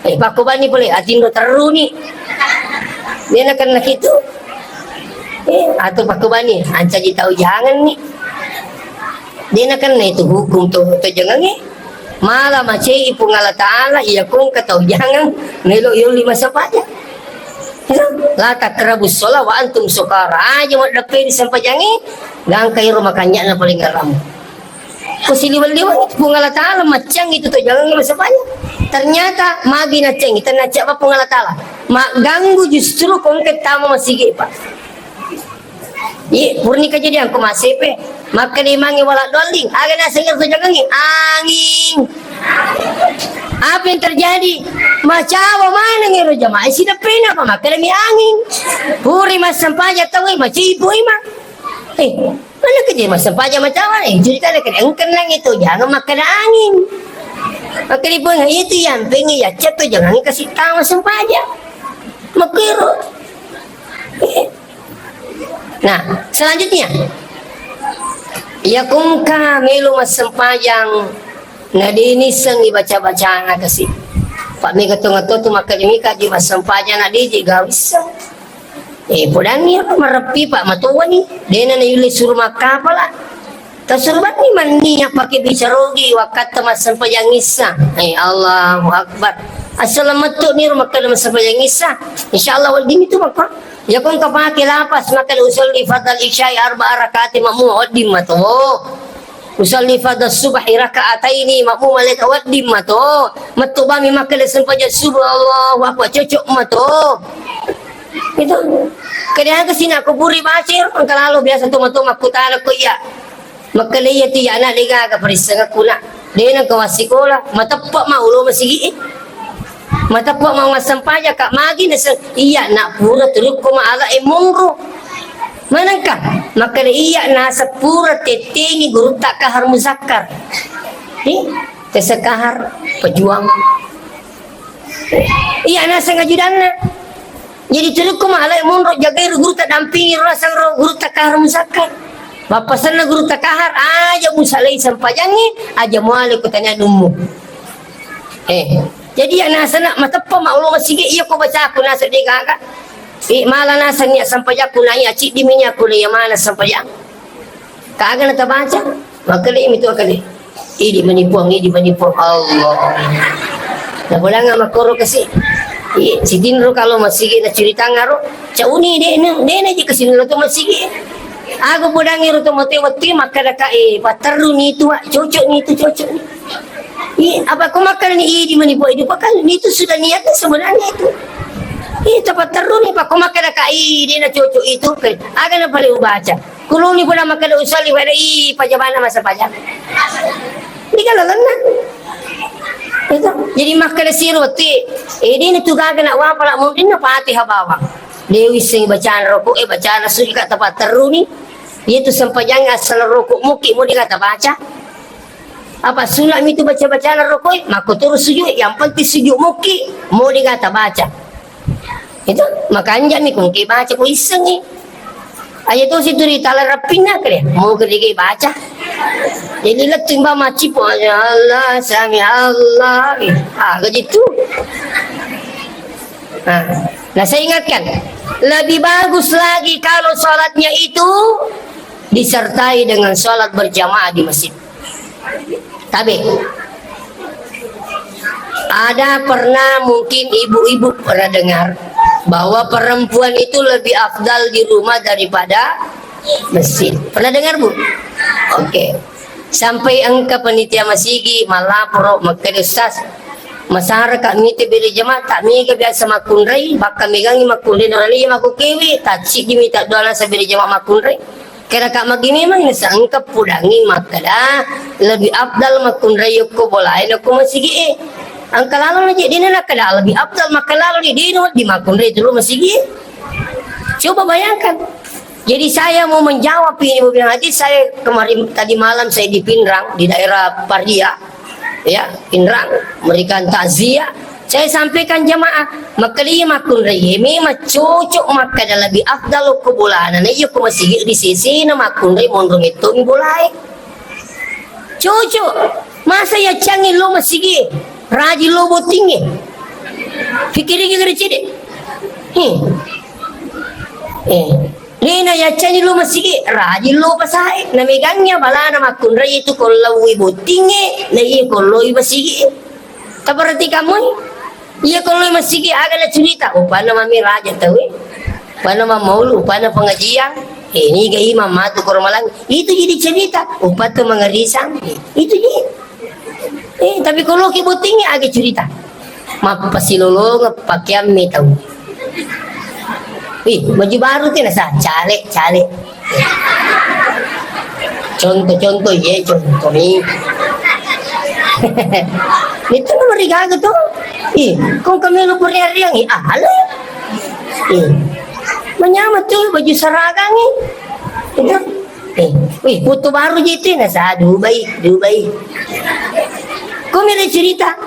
Eh, pakko bani pole, atindo terruni. Dia nak kena gitu. Eh, atau pakko bani, ancaji tau jangan ni. Dia nak kena itu hukum tu, tu jangan ni. Mala macei Puang Allah Ta'ala, iya kongka tau jangang melo yolli massempajang. La taqrabus shalah wa antum sukara. Aja maddeppe di sempajangi, gangka iro makanja'na paling ngaramu. Ko siliweng-liweng itu Puang Allah Ta'ala, maccang itu tau jangang massempajang. Ternyata magi naccangi, tennacca apa Puang Allah Ta'ala. Magganggu justru kongka tama masigi, Pak. Iye, purni kejadian ko masepe. Makkeda imangnge wala doalling. Aga naseng ero jangangnge? Anging. Apa yang terjadi? Macawa maneng ero jamaah sideppena, apa makkedami anging. Puri massempajang tauwe, macipu ima. Eh, mana kerja massempajang macawa? Eh, ceritana kena engkenang itu, jangan makkeda anging. Makkeda pun itu yang pengen ya chat tuh jangan kasih tahu massempajang. Makkero. Eh, Nah, selanjutnya, iya kongka melo massempajang, na de nissengi baca-bacana kasi. Pak mega tonga to tu makkeda mika ji massempajang na de ji gawisseng. Eh, podanni apa mareppi Pak matoani, dena na yuli suruh makkapala. Tasurubanni mannia pake bicarogi wakkatta massempajang issa. Eh, Allahu Akbar. Assalamettu niro makkeda massempajang issa. Insya Allah wedding itu maka. Iya ko engka pake lapas, makkeda usalli fardal isya'i arba'a raka'ati makmum, wedding mato. Usalli fardal subhi raka'ataini makmum, maleta wedding mato. Metto bami makkeda sempajang subuh, Allahu Akbar, cocok mato. Itu. Kedeaga sina kuburi bacir, engka lalo biasa toma-toma kutana ko iya. Makkeda iya tu iya na degaga parissengekku na. De nengka massikola, mateppe ma ulo masigi e. Mateppe ma massempajang ka magi naseng iya na pura turukko ma ala e monro. Manengka makkeda iya naseng pura tettengi gurutta Kahar Muzakkar. Hi, tese Kahar pejuang. Iya naseng ajudanna. Jadi turukku malai monro jagai ro gurutta dampingi ro naseng ro gurutta Kahar Muzakkar. Mappasenna gurutta Kahar, aja musalai sempajangngi, aja muale ko tania nummu. Eh, jadi iya naseng na mateppa ma ulo masigi iya ko bacaku naseng de gaga. Eh, mala naseng iya sempajakku na iya ciddi minyakku na iya mana sempajang. Kaga natabaca? Makkeda mi tu akkeda. Idi mani Puang, idi mani Puang. Allah. Napodanga makkoro kasi. Iya, sitinro kalau masigi na curitangaro. Cauni de na, de na je kasinro tu masigi. Aku podangi ro to mate wettu makkeda ka, eh, patterru ni tu, Wak. Cocok ni tu, cocok ni. Iya, apa ko makkeda ni idi mani Puang, idi Puang kan itu sudah niatnya sebenarnya itu. Iya, tapatterru ni, apa ko makkeda ka, ih, de na cocok itu. Aga na pale ubaca. Kuluni pula makkeda usalli wa ih pajamana masa paja. Ini kan lalenna. Itu. Jadi makkeda siro ti, eh, dini tu gaga nak wapala mundinna Fatihah bawang. Dewi sing bacaan rokok, eh, bacaan sujud ka tepat teruni. Itu sempajang asal rokok muki mau dikata baca. Apa sunat mi tu baca-bacaan rokok, maka terus sujud. Yang penting sujud muki mau dikata baca. Itu, makanja mi kungke baca ko issengi. Aja tu situ di tala rappinna kere, mau kere baca. Jadi lettu imba macipo, Allah, sami Allah. Ah, begitu. Nah, nah, saya ingatkan, lebih bagus lagi kalau sholatnya itu disertai dengan sholat berjamaah di masjid. Tabe. Ada pernah mungkin ibu-ibu pernah dengar bahwa perempuan itu lebih afdal di rumah daripada masjid. Pernah dengar, Bu? Oke. Sampai engka panitia masigi malaporo makkeda, "Ustaz, masara ka mite bere jamaah, tak mega biasa makkunrai, bakka megangi makkunrai norani mako kewe, tak cidi mita doa nasa bere jamaah makkunrai." Keda ka magi memang nasengka pudangi makkeda lebih afdal makkunrai yokko bolae nokko masigi'e. Engka lalo na je dena nakkeda lebih afdal makkeda lalo ni dena wedding makkunrai tulu masigi'e. Coba bayangkan. Jadi saya mau menjawab ini, Bu Bilang Haji, saya kemarin tadi malam saya di Pinrang, di daerah Paria. Ya, Pinrang, memberikan takziah. Saya sampaikan jamaah, makkeda iya makkunrai, memang cocok makkeda lebih afdal ko bolana, na iya ko masigi di sisi na makkunrai monro metto mi bolae. Cocok. Masa ya cangi lo masigi, rajin lo bottingi. Pikiringi gere cede. Hmm. Eh. Dena yaccangi lo masigi, rajin lo pasae. Na megangngi abalana makkunrai itu ko laui bottingnge, na iya ko loi masigi. Taperhatikan moi. Iya ko loi masigi aga na cerita, upana mami raja tawe. Upana mamaulu, upana pengajian. Eh, niga imam matu ko Ramalang. Itu jadi cerita. Upatu mangarisang. Itu jadi. Eh, tapi ko loki bottingnge aga cerita. Mappasilolongeng pakeang mi tau. Wih, baju baru tu nasa, cale, cale. Contoh-contoh, ye, contoh ni. Itu nomor tiga tu. Ih, kau kami lu pernah riang, ih, ah, halo. Ih, menyama tu baju seragam ni. Itu. Eh, wih, foto baru je tu nasa, Dubai, Dubai. Kau mira cerita.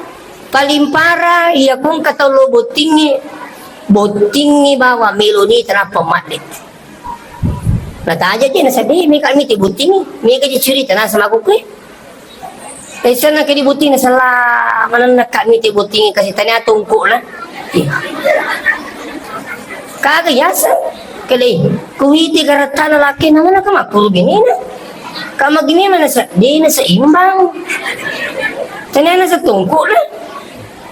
Paling parah, iya ko engka tau lo bottingngi, bottingngi bawang meloni tenappa madde. Nataja je, nasadde, mega mite bottingngi, mega je cerita, nasama ko kue. Esenna ke di bottingngi, nasala manenna ka mite bottingngi, kasi tania tongkokna. Iya. Kaga yaseng, kele, kuwiti garattana lakena, mana ka makkuru benena. Ka magini mana sa-, dena seimbang. Tania nasa tongkokna.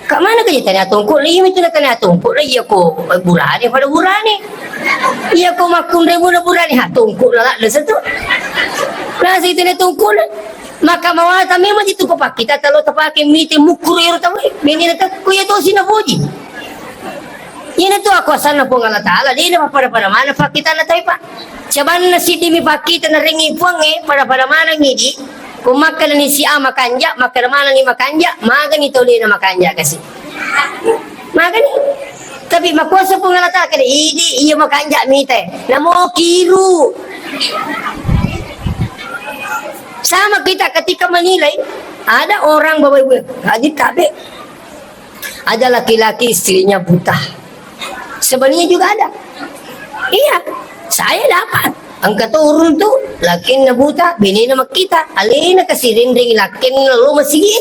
Ka mana ka tania tongkokna, iya mitu na tania tongkokna, iya ko burane pada burane. Iya ko makkunrai muna burane, ha tongkokna ladde satu. Nasa itu na tongkokna. Maka mawata memang itu ko pakkita talo tapake mite mukkuru ero tawe. Benena ta, ko iya tosi na boji. Iyanatu akuasanna Puang Allah Ta'ala, de' napapada-pada maneng pakkitanna tauwe, Pak. Cabanna siddimi pakkita narengngi Puangnge, pada-pada manengngi di. Ko makkedani si A makanja', makkeda manenni makanja', magani tau de' na makanja' kasi. Magani. Tapi makuasa Puang Allah Ta'ala, keda, idi iya makanja' mite. Namo kiru. Sama kita ketika menilai, ada orang Bapak Ibu, haji tabe. Ada laki-laki istrinya buta. Sebenarnya juga ada. Iya, saya dapat. Engka to uruntu, lakinna buta, benena makkita, alena kasi renreng lakenna lo masigi.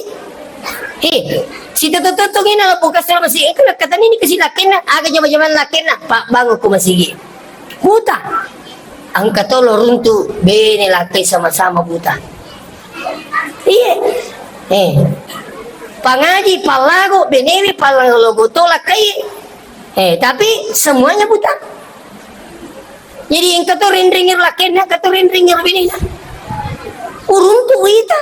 He, sitoto-toto ngena lo buka sala masigi, engka nakkatanini kasi lakenna, aga jama-jamang lakenna, pa bangun ko masigi. Buta. Engka to lo runtu, bene lakkai sama-sama buta. Iye. Eh. Pangaji, pallago, benewe, pallago to lakkai. Eh, tapi semuanya buta. Jadi engka to renreng ero lakkenna, engka to renreng ero benena. Uruntu wita.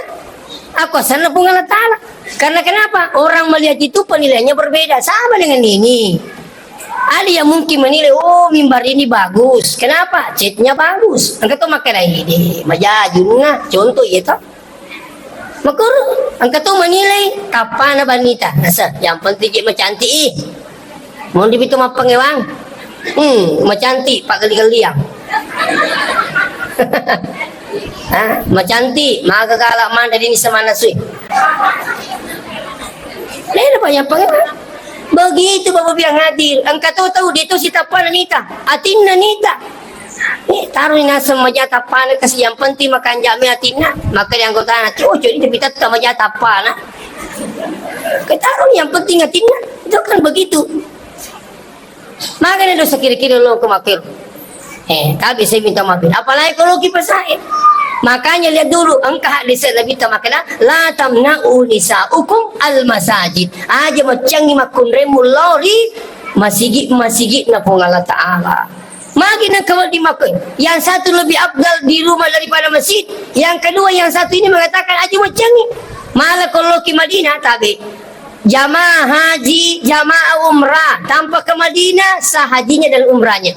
Aku asanna Puang Allah Ta'ala. Karena kenapa? Orang melihat itu penilaiannya berbeda. Sama dengan ini. Ada yang mungkin menilai, "Oh, mimbar ini bagus." Kenapa? Catnya bagus. Engka to makkeda, "Ide, majajunna." Contoh iya to. Makuru, engka to menilai tappana banita. Nasa, yang penting je macantik i. Mau dipitu mappangewang. Hmm, macantik, pak geli-geliang. Ah, macantik, maga galak manda dini semana sui. Lena banyak penggemar. Begitu Bapak bilang hadir. Engka to tau dia to sitappana nita. Atinna nita. Eh, taruh naseng maja tappana kasi yang penting makanja' me atinna. Maka di anggota na, oh, jadi tapi tetap maja tappana. Ketaruh yang penting atinna. Itu kan begitu. Magana dosa kiri-kiri lo ko makkero. Eh, tapi saya minta maaf. Apalagi kalau kita saya. Makanya lihat dulu, engka hadis Nabi ta makkeda, "La tamna'u nisa'ukum al masajid." Aja maccangi makkunremu lao ri masigi-masigi na Puang Allah Ta'ala. Magi nang kawal di Makkah, yang satu lebih afdal di rumah daripada masjid. Yang kedua, yang satu ini mengatakan, "Aja maccangi." Malah kalau ke Madinah, tabe. Jamaah haji, jamaah umrah, tanpa ke Madinah, sah hajinya dan umrahnya.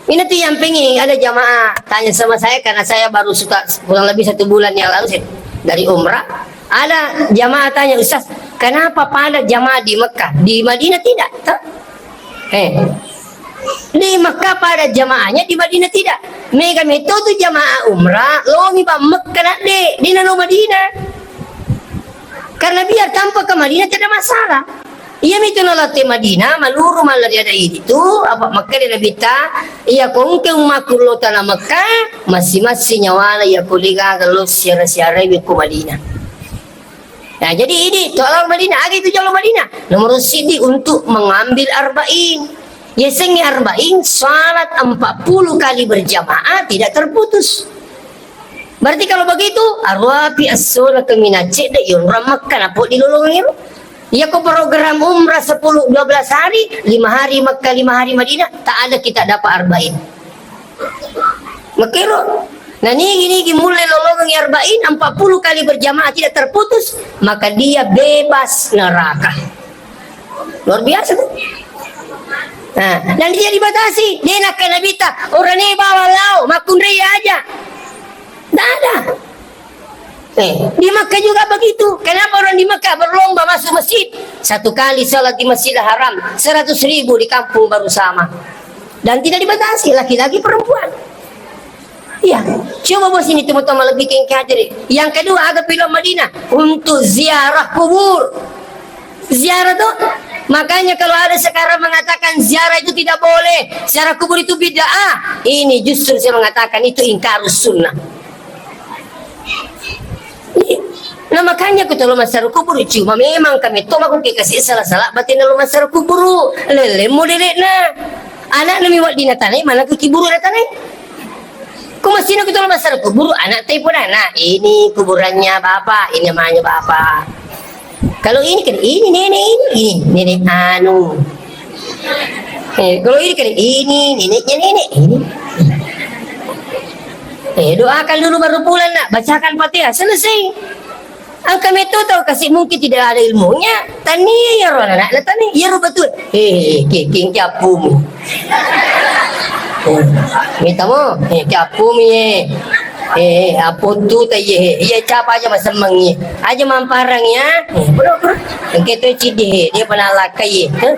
Ini tuh yang pengen ada jamaah tanya sama saya, karena saya baru suka kurang lebih satu bulan yang lalu saya dari umrah. Ada jamaah tanya, "Ustaz, kenapa padat jamaah di Mekah? Di Madinah tidak?" Toh? Eh. Di Mekah padat jamaahnya, di Madinah tidak. Mega metto tu jamaah umrah, lomi bang Mekah nak de, di nano Madinah. Karena biar tanpa ke Madinah tidak masalah. Iya mitu nalatte Madinah, maluru malla ri ada idi tu, apa Mekah di Nabi ta, iya kongke ummaku lo tanah Mekah, masing-masing nyawana iya kuliga lo siara-siara ku Madinah. Nah, jadi ini, to lao Madinah, aga itu jolo Madinah. Nomor sidi untuk mengambil arba'in. Yasengnge arba'in, salat empat puluh kali berjamaah tidak terputus. Berarti kalau begitu, aruapi esso na kaminang cedde yonrang Mekka, napoddi lolongeng ero. Iyako program umrah sepuluh, dua belas hari, lima hari Mekka, lima hari Madinah, tak ada kita dapat arba'in. Makero, na nigi-nigi mulle lolongeng arba'in, empat puluh kali berjamaah tidak terputus, maka dia bebas neraka. Luar biasa tuh. Nah, dan tidak dibatasi. Dia nak Nabi ta, orang ni bawa lao, makunrei aja. Tidak ada. Eh, di Makkah juga begitu. Kenapa orang di Makkah berlomba masuk masjid? Satu kali salat di Masjidil Haram, seratus ribu di kampung baru sama. Dan tidak dibatasi, laki-laki perempuan. Iya, coba bos ini teman-teman lebih kengkeng aja deh. Yang kedua, ada film Madinah untuk ziarah kubur. Ziarah tuh, makanya kalau ada sekarang mengatakan ziarah itu tidak boleh, ziarah kubur itu bid'ah, ini justru saya mengatakan itu ingkarus sunnah. Nah, makanya ku tolo massarang kuburu, cuma memang kami to maku ke kasi salah-salah batin lo massarang kuburu, lelemu dedekna. Anak nami wak dina tanai, mana ke kiburu na tanai. Ku masina ku tolo massarang kuburu, anak tai pun anak. Ini kuburannya bapak, ini namanya bapak. Kalau ini kan, ini nenek ini, ini nenek anu. Eh, kalau ini kan, ini neneknya nenek, ini. Eh, doakan dulu baru pulang, Nak. Bacakan Fatihah, selesai. Engka metto tau kasi mungkin tidak ada ilmunya. Tania iyaro anakna tania, iyaro betul. Eh, ke, ke, ke appumu. Eh, mita mo, eh, ke appumu ye. Eh, apottu ta ye. Iya capa aja masemmeng ye. Aja mamparang ya. Eh, bro, bro. Engke tu cidi he, dia pernah lakai ye. Hah?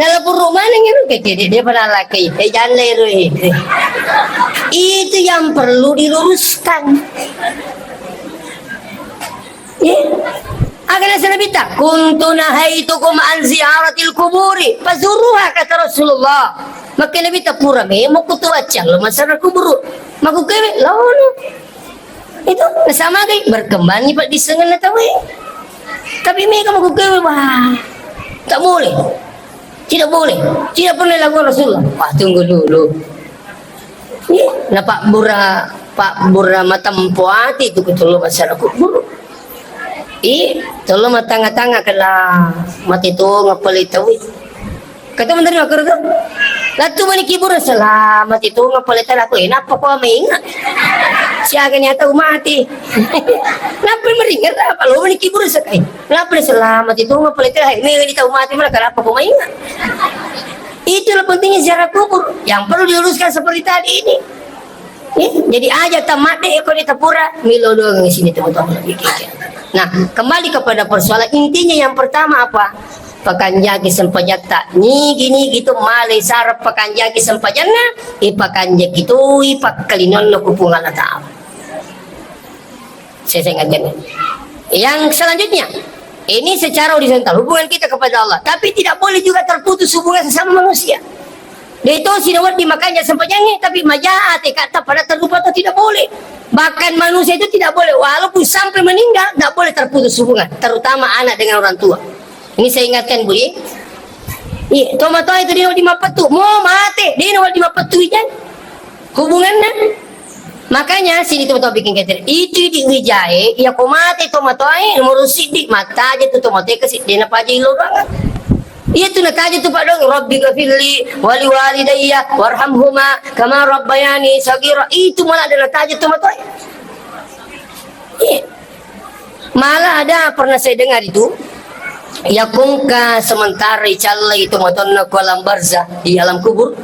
Nala puru mana ngiru ke dia, dia pernah lakai. Eh, janda iru, eh. Itu yang perlu diluruskan. Iya. Aga naseng Nabitta, "Kuntu nahaitukum an ziyaratil kuburi, fazuruha," kata Rasulullah. Makkeda Nabitta, "Pura memang kutuacca lo massarang kuburu." Makkukewe, laono. Itu nasamagai, berkembangnya paddissengenna tauwe. Tapi mega makkukewe, wah, tak boleh. Tidak boleh. Tidak pernah dilakukan Rasulullah. Wah, tunggu dulu. Iya, napabbura, pabbura matempo ati tu kutullo massarang kuburu. Iya, tollo matanga-tanga kala mate tonga pale tauwe. Kata menteri makuru tu. Latu mani kiburu selama mate tonga pale tauwe, eh, napa ko mainga? Siaga ni atau mati. Napa meringat apa lo mani kiburu sekai? Kenapa dia selamat itu? Apa itu? Hai, ini tau mati mana? Kenapa kau maingat? Itulah pentingnya ziarah kubur. Yang perlu diluruskan seperti tadi ini. Ya, jadi aja tamat deh, kau di tapura, milo doang di sini teman-teman. Nah, kembali kepada persoalan intinya yang pertama apa? Pakanjaki sempajatta. Nigi-nigi tu malai sara pakanjaki sempajanna, ipakanjaki tu ipakkalinonna ku Puang Allah Ta'ala. Saya, saya ingatkan. Yang selanjutnya, ini secara horizontal, hubungan kita kepada Allah. Tapi tidak boleh juga terputus hubungan sesama manusia. Dia itu sinawaddi makanya sempajangi, tapi majaat, eh, kata pada terlupa atau tidak boleh. Bahkan manusia itu tidak boleh, walaupun sampai meninggal, tidak boleh terputus hubungan, terutama anak dengan orang tua. Ini saya ingatkan, Bu, ya. Iya, tomatoa itu dia di mapettu, mau mate, dia di mapettu ijan. Hubungannya. Makanya sini tomatoa bikin keter. Itu di wijae, iya ko mate tomatoa, eh, nomor siddi, mata aja tu tomatoa ke siddi, napa aja ilo doang. Iya tu nata aja tu Pak dong, Rabbi ghafirli wali walidayya warhamhuma kama rabbayani sagira. Itu malah ada nata aja tomatoa. Iya. Malah ada pernah saya dengar itu, yakungka sementara icallai tomatonna ku alam barzah, di alam kubur,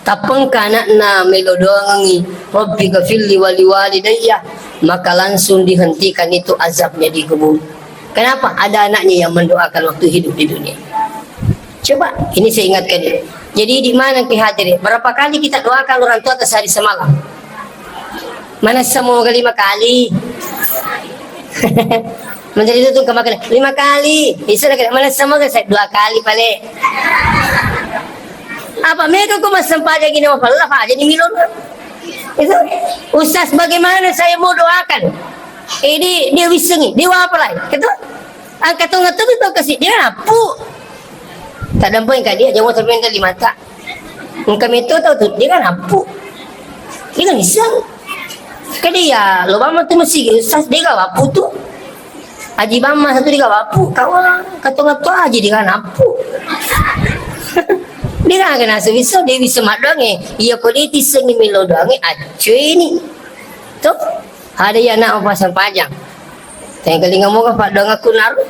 tappengka anakna melo doangengi, "Rabbi ghafirli wali walidayya," maka langsung dihentikan itu azabnya di kubur. Kenapa? Ada anaknya yang mendoakan waktu hidup di dunia. Coba, ini saya ingatkan ini. Jadi, di mana ki hadir? Berapa kali kita doakan orang tua atas hari semalam? Mana semua kali lima kali? Menjadi itu tuh kemakan lima kali. Bisa lagi mana semua kali saya dua kali paling. Apa mereka kok masih sempat aja gini apa lah aja di Milo. Itu Ustaz, bagaimana saya mau doakan? Ini dia wisengi, dia apa lagi? Gitu. Angkat tangan tuh itu kasih dia apa? Taddampeng kadi aja motor menta limata. Engka metto tau tu, de' ga nappu. De' ga nisseng. Kadi ya, lo bamma tu masigi, ustaz, de' ga wappu tu. Aji bamma satu de' ga wappu, kawa, katonga to aji de' ga nappu. De' ga kena sebisa, de' bisa maddoange. Iya ko de' tissengi melo doange, accueni. Tuh, ada ya anak pasang pajang. Tengkalinga moga paddoangakku naru.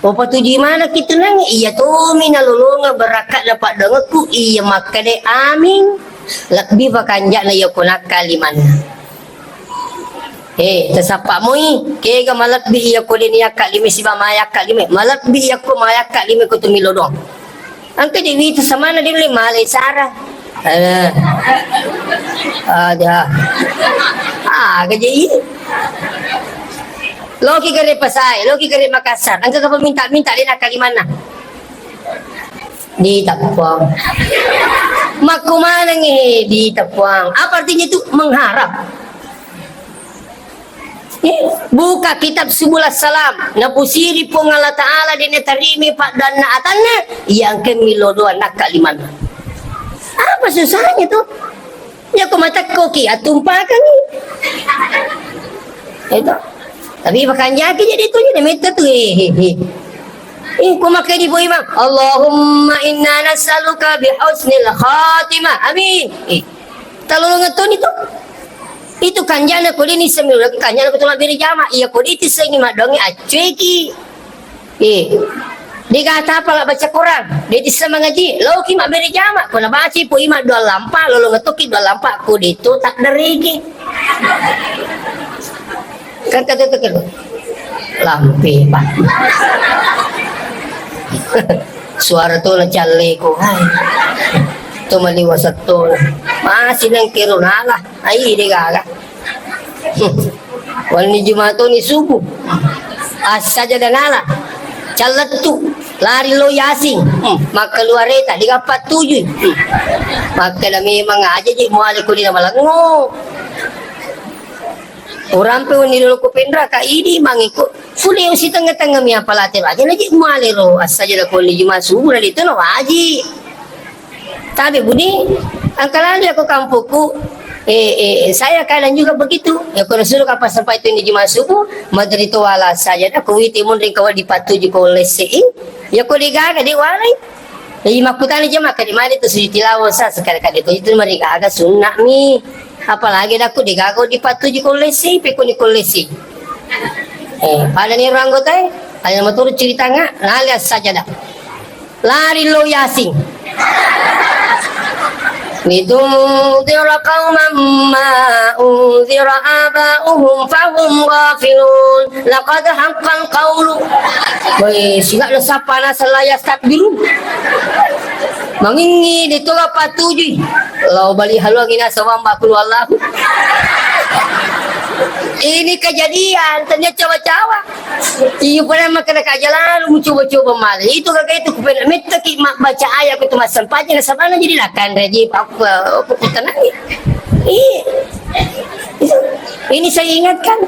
Upatujui manekki tu nangnge, iya tomi nalolongeng barakka'na paddoangekku, iya makkeda amin, lebbi pakanja'na iya ko nakka limanna. Eh, tasappa moi, kega malebbi iya ko de' niyakka lime siba mayakka lime, malebbi iya ko mayakka lime ko tu melo doang. Engka je wita samana de' le malai sara. Eh. Ada. Ah, gaje i. Loki gare pasai, loki gare Makassar. Engka ka peminta-minta de' nakka limanna. Diteppuang. Makkumanengngi diteppuang. Apa artinya itu? Mengharap. Eh, buka kitab Subul Salam, napusiri Puang Allah Ta'ala de' natarimi paddoanna atanna, iya engka melo doang nakka limanna. Apa susahnya tuh? Ya ko matekkoki, atumpakangi. Itu. Tapi pakanjaki jadi itu jadi metta tuh, eh, eh, eh. Eh, ko makkeda Puang Imang, Allahumma inna nas'aluka bi husnil khatimah. Amin. Eh, talolongeng toni tuh. Itu kanjana ko de' nisseng melo, kanjana ko tu mabbere jama. Iya ko de' tissengi maddoange accueki. Eh. De' ga tapala baca Quran, de' tisseng mangaji, loki mabbere jama. Ko nabacai Puang Imang doang lampa, lolongeng tokki doang lampa, ko de' to taddareke. Kan kata tu kan. Lampe, Pak. Suara tu na calle ko. Hai. Tu maliwa setto. Masih nang kero nala. Ai, de' gaga. Hmm. Wenni Juma' toni subuh. Assaja danala. Callettu. Lari lo Yasin. Hmm. Makkaluareta, de' ga pattujui. Hmm. Makkeda memang aja je muale ko de' na malengo. Urampe wenni riolo ko penra ka idi mangiko. Pole usi tengnga-tengnga mi apalate aja na je muale ro. Assaja da ko wenni Juma' subuh na de' to na waji. Tabe budi, engka lalo iya ko kampokku, eh, eh, saya kadang juga begitu. Ya, ko disuruh kapan sampai tu ini Juma' subuh, madri to wala saja dah, ko witi munring kawa dipatuju ko lesse i. Ya, ko de' gaga de' walai. Jadi makkutana jama kade mari tu sujud tilawah sa, sekali-kali ko itu mari gaga sunna mi. Apalagi dah ko de' gaga dipatuju ko lesse i, pe ko ni ko lesse i. Eh, pada ni orang anggota, eh, ada maturu cerita nggak? Nah, lihat saja dah. Lari lo Yasin. Litunzira qauman ma unzira aba'uhum fahum ghafilun. Laqad haqqal qaulu. Woi, sila lo sapa nasa la yastakbirun. Mangingi de' to ga patujui. Lao bali haluangi nasa wamba kulu Allahu. Ini kejadian, ternyata cawa-cawa. Iyo, pada makkeda kaja lalo mucoba-coba male. Itu gaga itu kupena mettaki mabbaca ayat ko tu massempajang, nasabana jadi lakan raji apa, apa kutanangi. Iya. Itu. Ini saya ingatkan.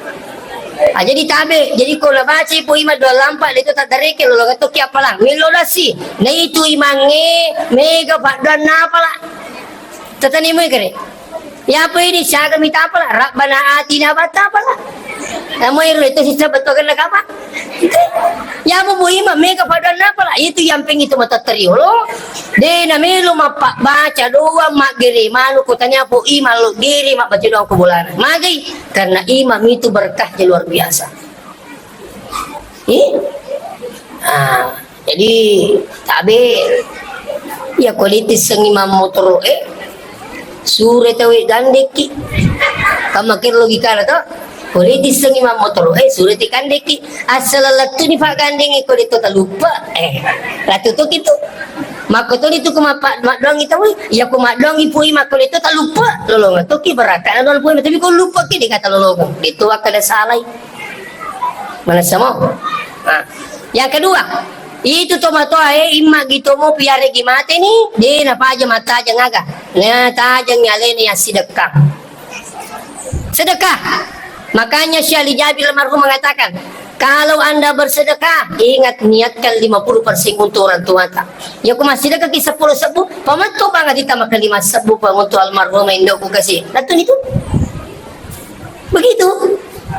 Ah, jadi tabe, jadi ko nabaca Puang Imang doang lampa, de' to taddareke, lolongeng tokki apalang. Melo dasi. Na itu imangnge mega paddoanna apala. Tatani moi kare. Yapa ini siaga mita apala? Rabbana atina batta apala? Namo iro itu sisa betul kena kapa? Yapa Puang Imang mega paddoanna apala? Itu yang pengen itu mata teriolo. De' na melo mappa baca doang maggere manu ko tanya Puang Imang lo gere mabbaca doang ko bolana. Magai? Karena imam itu berkahnya luar biasa. Eh? Ah, jadi tabe, ya, ko ditissengi mammotoro, eh, sure tawe gandekki. Kamma kero logikana to? Ko ditissengi mammotoro, eh, sure ti gandekki. Asal lettu ni fa gandengi ko de' to taluppa. Eh, latu to kitu. Makko to ditu ko mappa-, maddoangi tawe, ya ko maddoangi Puang Imang ko de' to taluppa. Lolongeng tokki barakka na doang Puang Imang, tapi ko luppa ki de' kata lolongeng. De' to wakkada salai. Manessa mo. Nah, yang kedua, itu tomatoa e, imma gitomo piaregi mate ni, de' napaja mattajeng aga. Nah, tajeng alena yang sedekah. Sedekah. Makanya Syekh Ali Jabir almarhum mengatakan, Kalau Anda bersedekah, ingat niatkan lima puluh persen untuk orang tuata. Ya, ko massidekah ki seppulo sebbu, pametto bang ati ta makkeda lima sebbu pa untuk almarhum indoku kasi. Lattuni tu. Begitu.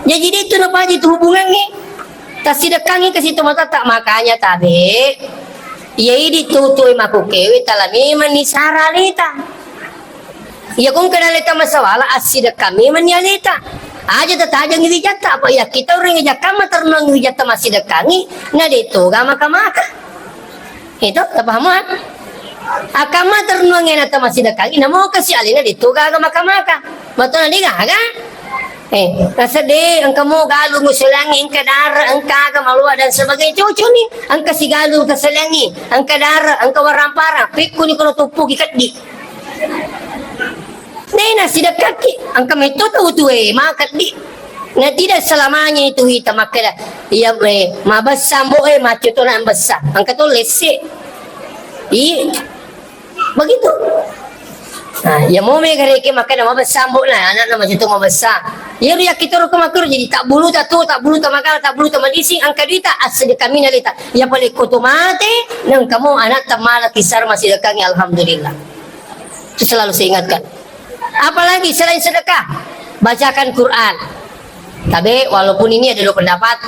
Jadi, de' tu napaja tu hubungangnge. Tassidekangngi kasi tomatoatta, makanya tabe. Iya idi tu tu makukewe tala memang ni sara aleta. Iya, ko engka aleta masawala, assidekka memang ni aleta. Aja tatajengngi wijatta, apa iya kita orang jakkamma ternuang wijatta massidekkangngi, na de' toga maka-maka. Itu, tapaham, ah? Akkamma ternuang ena ta massidekkangngi, namo kasi alena de' toga aga maka-maka. Matona de' gaga? Eh, nasedde, engka mo galung useleangngi, engka dare, engka aga maloa dan sebagainya. Cocok ni, engka sigalung keseleangngi, engka dare, engka warang-parang, pekko ni kono tuppuki keddi. Dena sidekkaki, engka metto tau tue, makeddi. Nah, tidak selamanya itu ita makkeda, iya, eh, mabessa ambo, eh, macco to na bessa. Engka to lesse. I, begitu. Nah, iya mo me gareke makkeda mabessa ambo na, anakna macco to mabessa. Iya ri yakkitoro ko makkuro jadi tabbulu ta tu, tabbulu ta magala, tabbulu ta madising, engka duita, assedekami na leta. Iya pale ko to mate, nengka mo anak ta mala kisar masih dekangi, alhamdulillah. Itu selalu saya ingatkan. Apalagi selain sedekah, bacakan Quran. Tapi walaupun ini ada dua pendapat,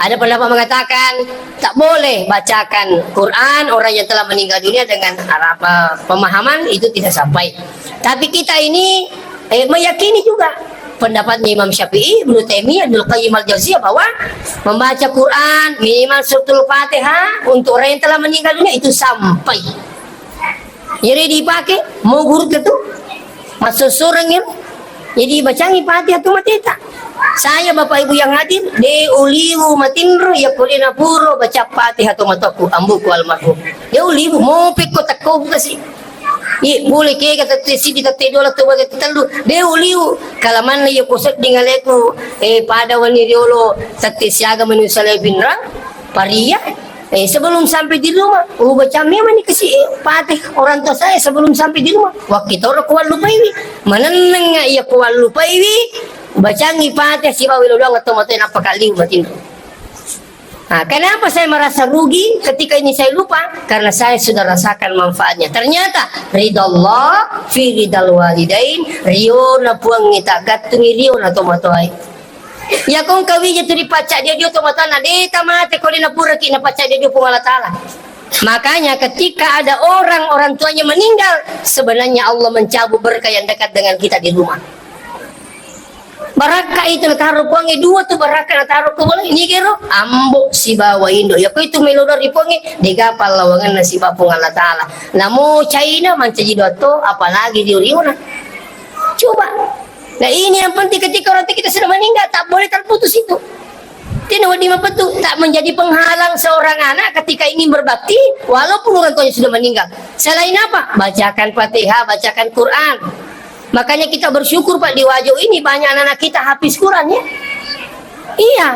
ada pendapat mengatakan tak boleh bacakan Quran orang yang telah meninggal dunia dengan harap, eh, pemahaman itu tidak sampai. Tapi kita ini, eh, meyakini juga pendapatnya Imam Syafi'i, Ibnu Taimiyah, Ibnu Qayyim Al-Jauziyah bahwa membaca Quran, minimal suratul Fatihah untuk orang yang telah meninggal dunia itu sampai. Jadi dipake, mau guru tu, masuk surang ya. Jadi bacangi Fatihah tu mateta. Saya Bapak Ibu yang hadir, de uliwu matinro, ya ko de napuro baca Fatihah tu matoku, ambuku almarhum. De uliwu, mau pekko teko buka sih. Iya, boleh ke kata tesi di tete dola tu bagai tellu. De uliwu, kalamanna ya ko sedding aleku, eh, pada wani riolo, tete siaga menu salai pinrang, paria. Eh, sebelum sampai di rumah, oh, baca memang ni kasi, eh, Fatihah orang tua saya sebelum sampai di rumah. Waktu itu orang kuat lupa ini. Meneneng iya kuat lupa ini. Bacangi Fatihah sibawa lo doang atau mata nappa kali batin. Nah, kenapa saya merasa rugi ketika ini saya lupa? Karena saya sudah rasakan manfaatnya. Ternyata ridha Allah fi ridal walidain, riona puang tak gattungi riona tomatoai. Iya ko engka wija tu ripacca dia dio tomatoanna, de tamate ko de napuraki napacca dia dio Puang Allah Taala. Makanya ketika ada orang, orang tuanya meninggal, sebenarnya Allah mencabut berkah yang dekat dengan kita di rumah. Barakka itu nataro Puangnge, dua tu barakka nataro ko bola, ini gero, ambo sibawa indo. Iya ko itu melo doang ri Puangnge, dega pallawanganna sibawa Puang Allah Taala. Namo China mancaji doang to, apalagi di Uriuna. Coba. Nah, ini yang penting ketika orang tua kita sudah meninggal, tak boleh terputus itu. Tidak boleh mapettu, tak menjadi penghalang seorang anak ketika ingin berbakti, walaupun orang tuanya sudah meninggal. Selain apa? Bacakan Fatihah, bacakan Quran. Makanya kita bersyukur, Pak, di Wajo ini banyak anak-anak kita hafiz Quran, ya. Iya.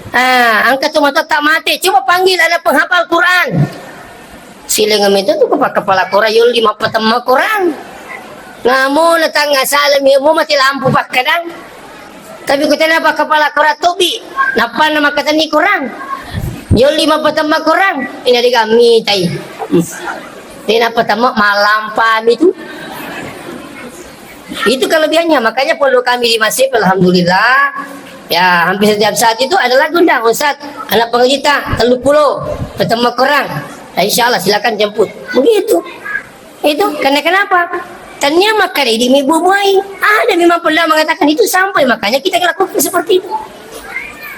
Ah, engka tu matoatta mate. Coba panggil anak penghafal Quran. Silaing meto tu kepala, kepala Quran, yo lima patemma Quran. Namo na tanga salami, mo mati lampu pakkadang. Tapi ko tenapa kepala Quran tobi, nappa na makkatenni Quran. Yo lima patemma Quran, ina digammi tai. Tenapa temma malampa mi tu. Itu kelebihannya, makanya pondok kami di Masip, alhamdulillah. Ya, hampir setiap saat itu ada lagu dah, Ustaz. Anak pengaji ta, tellu pulo, patemma Quran. Nah, insya Allah, silakan jemput. Begitu. Itu, karena kenapa? Tania makkada idi mi bubuai. Ada memang pernah mengatakan itu sampai, makanya kita lakukan seperti itu.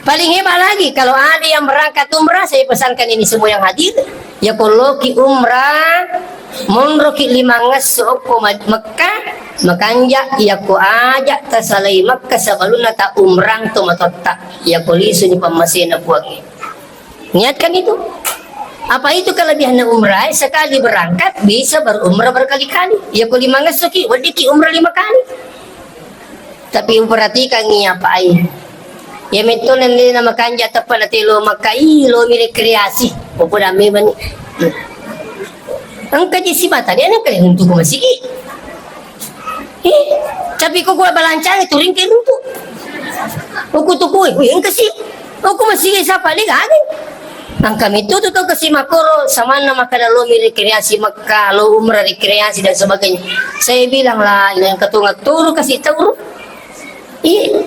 Paling hebat lagi, kalau ada yang berangkat umrah, saya pesankan ini semua yang hadir, ya, ko loki umrah, monroki limangngesso okko Ma-, Mekka, makanja, ya, ko aja tasalai Mekka sebelumna ta umrah to matotta, ya, ko lisuni pammasena Puangnge. Niatkan itu. Apa itu kelebihannya umrah? Sekali berangkat, bisa berumrah berkali-kali. Ya, ko limangngessoki, weddikki umrah lima kali. Tapi uperhatikan iya, Pak, ai. Iya metto nennena makanja teppa na telo makkai, lo mi rekreasi. Popo dame mani. Engka je sibata, dia nengka runtu ko masigi. Eh, tapi ko gua balancang itu ringke runtu. Uku tuku, wih, engka si. Ko ku masigi sapa de gaga. Engka mitu tu tau kasi makkoro, samanna makkeda lo mi rekreasi Mekka, lo umrah rekreasi dan sebagainya. Saya bilang, "La ilaha illallah, turu kasi turu." Iya.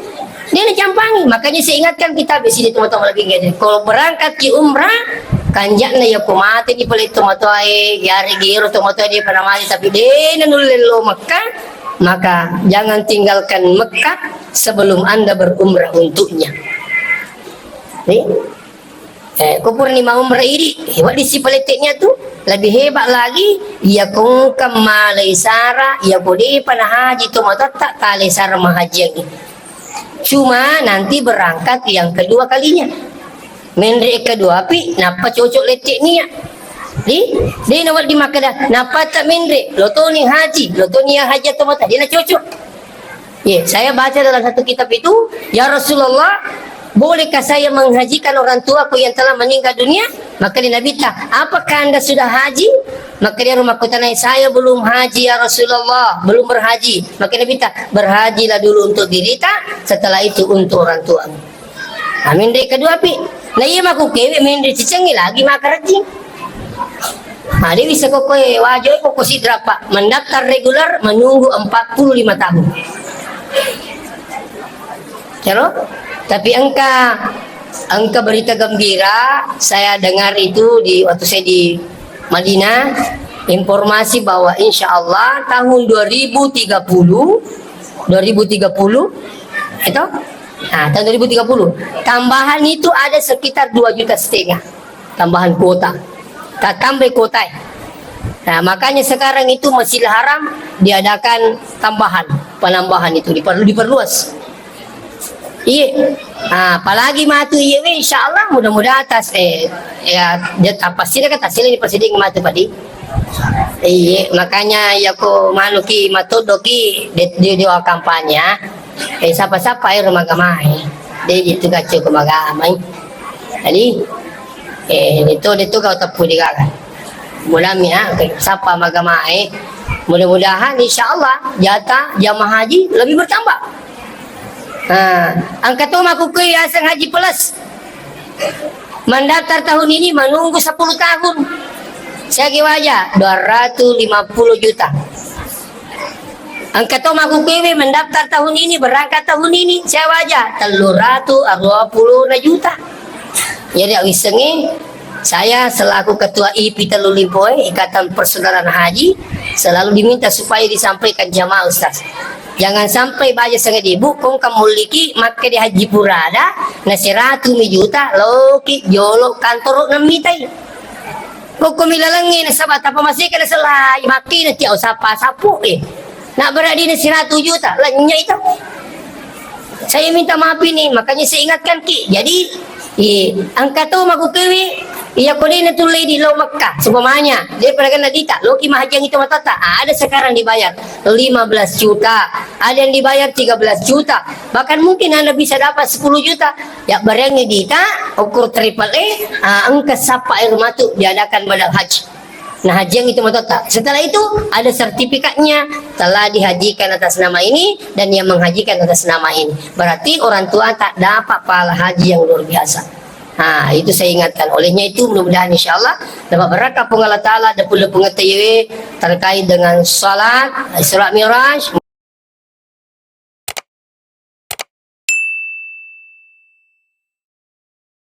Dia na campangi. Makanya saya ingatkan kita di sini, teman-teman, lagi nggak ada. Kalau berangkat ki umrah, kanjakna ya ko mate ni pale tomatoae, yari giro tomatoae dia pada mati, tapi de na nulle lo Mekka, maka jangan tinggalkan Mekah sebelum Anda berumrah untuknya. Nih. Eh, ko purani maumrah idi, wedding si palette'na tu, lebih hebat lagi, iya ko engka malai sara, iya ko depa nahaji tomatoatta, talai sara mahajiangngi. Cuma nanti berangkat yang kedua kalinya. Menre kedua pi, nappa cocok lette'na. Di, di na wedding makkeda, nappa ta menre, lo toni haji, lo toni haji tomatoatta, de na cocok. Ye, saya baca dalam satu kitab itu, "Ya Rasulullah, bolehkah saya menghajikan orang tuaku yang telah meninggal dunia?" Maka dia Nabi ta, "Apakah Anda sudah haji?" Maka dia rumah kota naik, "Saya belum haji, ya Rasulullah, belum berhaji." Maka Nabi ta, "Berhajilah dulu untuk diri ta, setelah itu untuk orang tuamu." Nah, menre kedua pi. Nah, iya mako kewe menre cicengi lagi makarejing. Nah, dia bisa kok koe wajo kok kosi drapa mendaftar reguler menunggu empat puluh lima tahun. Cero? Tapi engka, engka berita gembira saya dengar itu di waktu saya di Madinah, informasi bahwa insya Allah tahun dua ribu tiga puluh, dua ribu tiga puluh, itu? Nah, tahun dua ribu tiga puluh, tambahan itu ada sekitar dua juta setengah tambahan kuota. Tak tambah kuota. Nah, makanya sekarang itu Masjidil Haram diadakan tambahan, penambahan itu diperlu, diperluas. Iya. Ah, apalagi matu iya we, insya Allah mudah-mudahan tas, eh, ya, dia tak pasti dia kata sini di pasti dia matu padi. Iya, makanya ya ko manuki matoddoki di, di, di kampanye. Eh, sapa-sapa ero magamae. De itu kacau ke magamai. Jadi, eh, itu, itu kau tepu di gaga. Mulami, ah, sapa magamae. Mudah-mudahan insya Allah jatah jamaah haji lebih bertambah. Nah, engka to makkukue yaseng Haji Plus. Mendaftar tahun ini menunggu sepuluh tahun. Siaga waja, dua ratus lima puluh juta. Engka to makkukue mendaftar tahun ini, berangkat tahun ini, siaga waja, tellu ratu aruwa puluh juta. Jadi, wissengnge, saya selaku ketua I P Tellu Limpoe, Ikatan Persaudaraan Haji, selalu diminta supaya disampaikan jamaah, Ustaz. Jangan sampai baja sangadi, Bu, kong kamulliki makkeda Haji Purada, na seratu mi juta, loki jolo kantoro nemmitai. Kokko mi lalengnge nasaba tappa maseka naselai, makkeda tiau sapa sapu, eh. Na berarti na seratu juta, lanya itu. Saya minta maaf ini, makanya saya ingatkan ki. Jadi, eh, engka to makkukue, iya ko de natullei di lo Mekah. Seumpamanya, de pada kena dita, loki mahajiang itu matata. Ada sekarang dibayar lima belas juta, ada yang dibayar tiga belas juta. Bahkan mungkin Anda bisa dapat sepuluh juta. Ya, barengi dita, ukur triple A, ah, engka sapa air matu diadakan badal haji. Nah, hajiang itu mototta. Setelah itu, ada sertifikatnya, telah dihajikan atas nama ini dan yang menghajikan atas nama ini. Berarti orang tua tak dapat pahala haji yang luar biasa. Nah, itu saya ingatkan. Olehnya itu, mudah-mudahan insya Allah dapat berkah Puang Allah Ta'ala, dan pula pengetahuan terkait dengan salat, Isra Mi'raj.